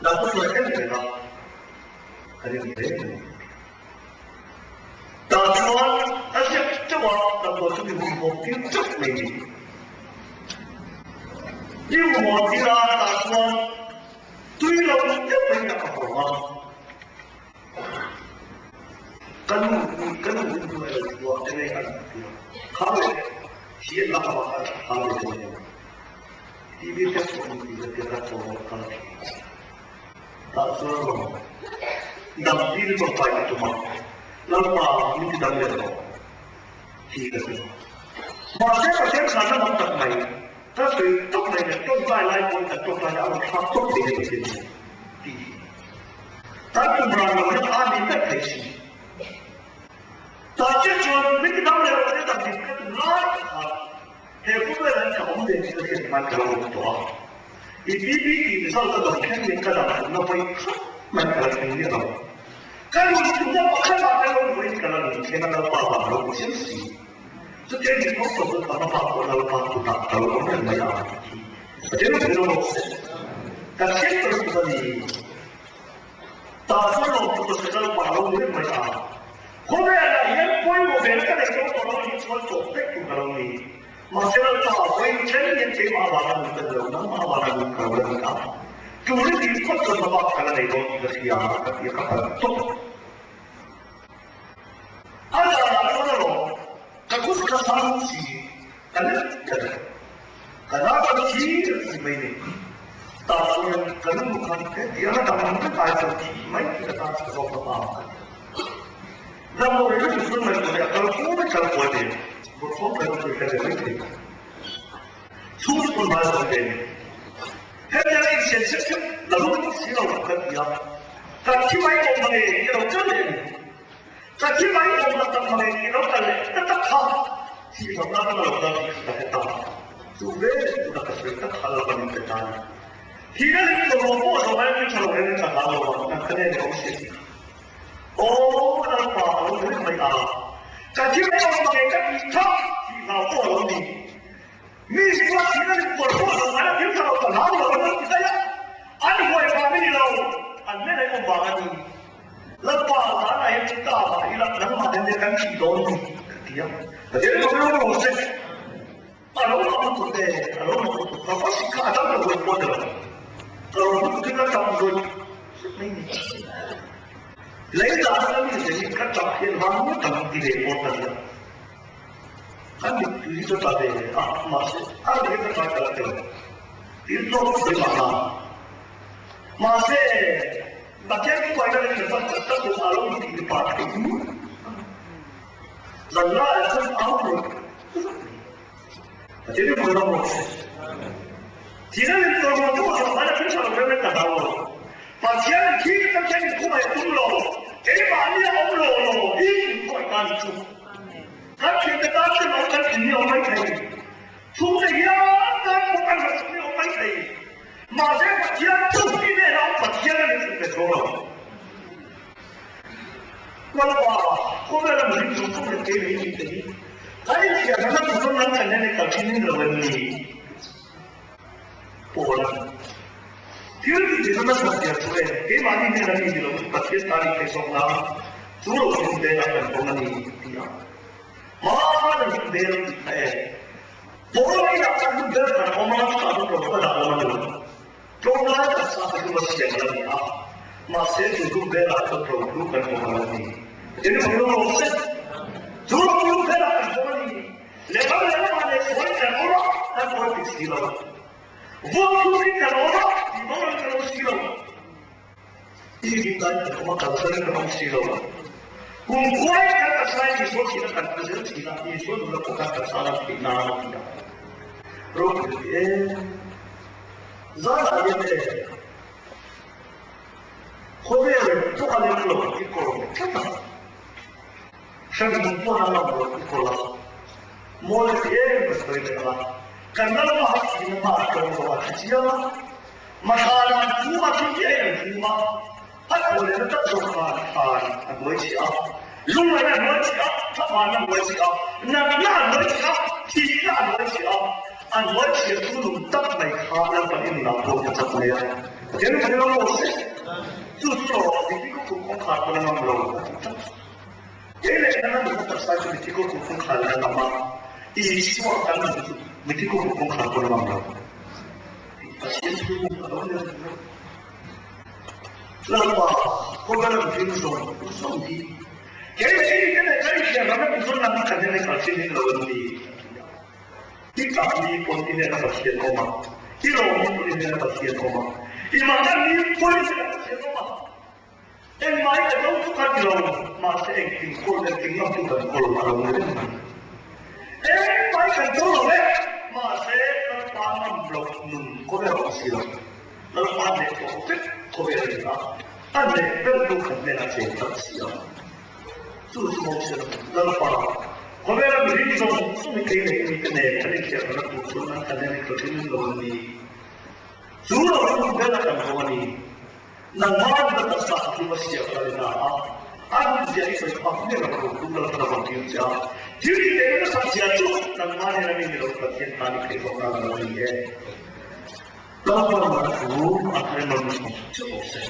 Doctor chuan a en reng a, ka ring reng a ni. Tah chuan a ziak teuh a, damdawi chu mi humhawm tir teuh mai ni. Mi humhawm tir a, tah chuan tui lo deuh mai in a ka hawng a. Ka nu ka nu in hnuai lo thu a, enge a an ti a. Kha le, hi an lak avang khan kha le ka ni a. TV test pawh min ti ka tia ka chaw a kal thin. Tah chuan rawn dam dil tawngtai ka tum a, Lalpa min ti dam leh rawh tih ka ti. Mahse Pathian chhanna lam tak mai. Ka sawi tawp mai le, tawngtai lai pawn kan tawngtai a rawn thlak tawp thei lo sin tih hi. Kan tum ran lo hian a ni vek thei si. Tah chiah chuan min ti dam leh rawh se tak dik ka tum lai tak khan he khawvel an ka awm ve tih ka hriat khan ka lo awm tawh a. I PP tih result ka dawng thleng in ka dam tumna vawi khat mai ka la thleng miah lo. Ka nun tumna pakhat ah ka lo luhin ka la nun thleng a Lalpa vang lo chiang si. Chutiang in kawng tawp chu a hma pawh Lalpa kutah ka lo awm reng mai a tih hi ka tel ve lo bawk se. Ka hriat ta lutuk a ni. Tah chuan lawm chu ka sawi Lalpa lo ni reng mai a. Khawvelah hian pawimawh ve na ka nei tawh tawh lo hi chuan tawp vek tur ka lo ni. Mahse Lalpa vawi then hian keimah avanga nun ka ni lo, nangmah avanga nun ka lo la ni a. Turin tih phawt chuan hma bak ka la nei dawn tih ka hria a, ka ti a, ka pan tawp. A danah chuan alawm ka kut ka sang si ka let ka let ka na ka thlir si mai ni. Tah chuan ka nu khan hetiang a dam ang vek ai chuan thih mai hi ka tan chhe zawk ta a ti. Damdawi rin chhun mai tur hi a kal kuai kal kuai ve bawrhsawm kai chu ka ve mai thei. Chhung chu pawn hmai a awm ve ni. Hetiang a insiam sep sep la lut si lo kan ti a, kan thi mai awm mange i lo kal leh ni. Ka thi mai awm tak tak mange i lo kal leh ta tak kha thih hlauhna ka la lo kal tih ka hre ta. Chu ve tuna ka sawi tak kha lak a min pe ta ni. Thihna lim tawh lo pawh zawh ai min tha lo em ka hlau lo a, nang ka nen i awm si. Aw Lalpa a lo ni reng mai a, ka thi mai awm mange ka tih kha thih hlau pawh a lo ni. Mi chuan thil an inkual pawh lo ngai a, thil tha lo ka hlau lo an lo ti daih a, an huai vang a ni lo, an men an awm vang a ni. Lalpa zanah hian chu ta mah ila nangmah den den kan thih dawn ni ka ti a, Pathian lo lo rawh se, a lo mak lutuk e, a lo mak lutuk, ka va sik kha a dam lo zawih pawh a ni lo, ka lo lutuk in a tam zawih zet mai ni. Lei dahna ka mi zenin ka tap hian vang tam ti ve pawh ka ni a. Kan mittui hi chu tla ve a, mahse a rei ka tla kal tel. Thil tlawm sawi mahna. Mahse Pathian thubuaina leh thil tak tak chu a lo inti ni pah thei hmur. Zan laiah chuan au rawh. Pathian hi hmul ram rawh se. Thihna leh tlawm lo pawh zawh hmaina thil tha lo reng reng ka hlau lo. Pathian khi Pathian in khuaih a tum lo. Keimahni a awm lo lo i in khuaih ta ni chu. Kan thiante tan ten awm kan thin hi a awm mai thei. Chhungte hian tan pawh kan hlawhchhum hi a awm mai thei. Mahse Pathian chu i hnenah awm Pathian a ni thin ve chuang lo. Lalpa, khawvela mihring chung chung leh kei leh i mite hi kan inthiarna tur chuan nang kan hnenah i kal thin lo em ni? Paul a thil tih tih chuan a that zia chu e, keimahni hnena mi ni loin Pathian tan i theih zawk nan chu lo hlim velah kan pawm a ni ti a. Hmaan an hlim vel tih kha e. Paul a inah khan hlim vel kan awm a, chutah chuan tlawm ka dah lo a ni lo. Tlawmlai taksa ka hlum a siam a la ni a, mahse chu hlum velah chuan tlawm hlu kan awm a la ni. Eng emaw lo awm se, chu lo hlum velah kan pawm a ni. Lehlam lehlamah leh sawi kan awm a, kan pawi tik si lo. Vuak hlukin kan awm a, tih boral kan awm si lo. I duhdan kan awm a, kalsan kan awm si lo. Kum khuai kan taksain Isua thihna kan hmu zel thin a, Isua nuna pawh khan taksa lam theih nan a ti a. Ropui ti em? Zanah hian e, khawvel pawh a lem lo i kawr tlat a. Hremhmun pawn a lam lo i kawl a, mawi ti em ka sawi leh ang a, kan lalpa a thihna hma a tlawm zawh a thi chiang a, Mathana an phum a, thil ti aiin an phum a, a thaw lehna tlat zawk khan thlan a hnuai chih a, lungngaihna a hnuai chih a, thlamuanna a hnuai chih a, natna a hnuai chih a, thihna a hnuai chih a, a hnuai chhiah chu nung tak mai kha Lalpan i nunah pawh ka chak mai a, Pathian ka rilru lo se, chu chu rawh, mithi kawng kum kawngkhar pawn a ngam lo a ti tlat. Kei leh nana nuna taksa chu mithi kawr kum kawngkhar in a ngam a, Isua kan nun chu mithi kawr kum kawngkhar pawn a ngam lo. Pathian thu a lo ni reng lo. Lalpa, khawvel an hlim zawng zawng hi kei leh i mite leh kan inhriat ram in zawn lam kan en kal thin in lo an ni. I tlak ni pawn i hnena Pathian awm a, i lawm ni pawn i hnena Pathian awm a, i mangan ni pawn i hnena Pathian awm a. Engmah hi ka do chu ka ti lo, mahse engtin kawl engtin ngam chu kan kawl a lo ni reng mai. Engmah hi kan do lo e, mahse Lalpa ngam loh nun khawvel a awm si lo. Lalpa hneh tawh vek khawvel a ni a, a hneh ber tu khat hnenah cheng tlat si a. Chu chu Moses Lalpa, khawvela mihring zawng zawng hi kei leh mite nen kan inthiarna tur chuan an kan en i thlawhin lo an ni. Chu lo chu bela kan ho a ni. Nangmah na taksa a tlum a siam ka ni na a, a hun zia i sawi phak miah lo ro tum Lalpa rawn tir che a. Thil i teh nasa zia chu nangmah nen a mi ni lo Pathian tan i theih bawk nan lo a ni e. Lalpa rawn thu a thar in rawn chhawm chauh rawh se.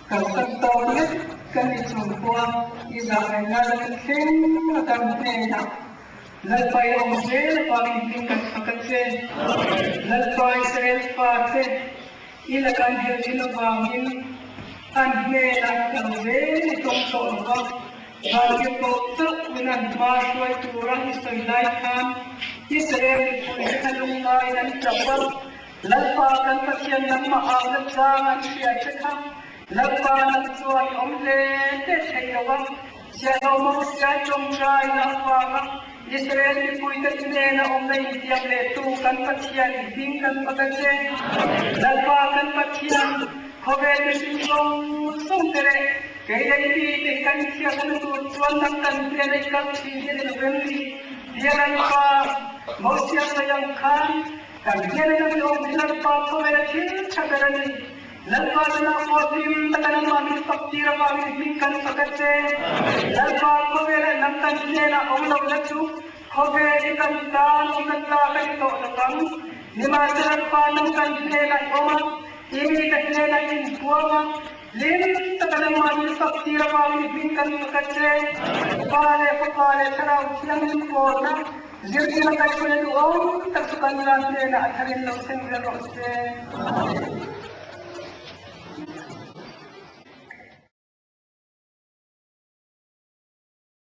Kalsan tawk lek kan ni chung pawha i zahngaihna la ka thleng a kan hnenah Lalpa i awm zel avangin hming kan fak a che. Lalpa Israel fate i la kan hel thin avangin an hnenah kal zel i tawng tawh lo va, Vantirhkoh chauh min an hma hruai tura i sawi lai khan Israel mipui te kha lungngain an tap a, Lalpa kan Pathian nangmah au na chang an hria che kha Lalpa nang chuan i awm hle hle thei lo a, Siahhlawh Mosia tawngtai na avanga Israel mipuite hnena awmna intiam lehtu kan Pathian i hming kan fak a che. Lalpa kan Pathian, khawvel mihring zawng zawng te leh kei leh i mite hi kan thiamna tur chuan nang kan hnena i kal thin hi a ni lo em ni? Tia Lalpa Mosia sawi ang khan kan hnena nang i awm hi Lalpa khawvela thil tha ber a ni. Lalpa chungah pawh hlim taka nangmah min fak tir avangin hming kan fak a che. Lalpa khawvelah nang kan hnenah awm lo la chu khawvel i kan tan awmna tlak a ni tawh lo ang. Nimahse Lalpa nang kan hnenah i awm a, i mite hnenah i inpuang a, hlim taka nangmah min fak tir avangin hming kan fak a che. Pa leh Fapa leh Thlarau Thianghlim pawlna zirtir a kaihhruai duhawm tak chu kan ram hnenah a tharin lo thleng zel rawh se.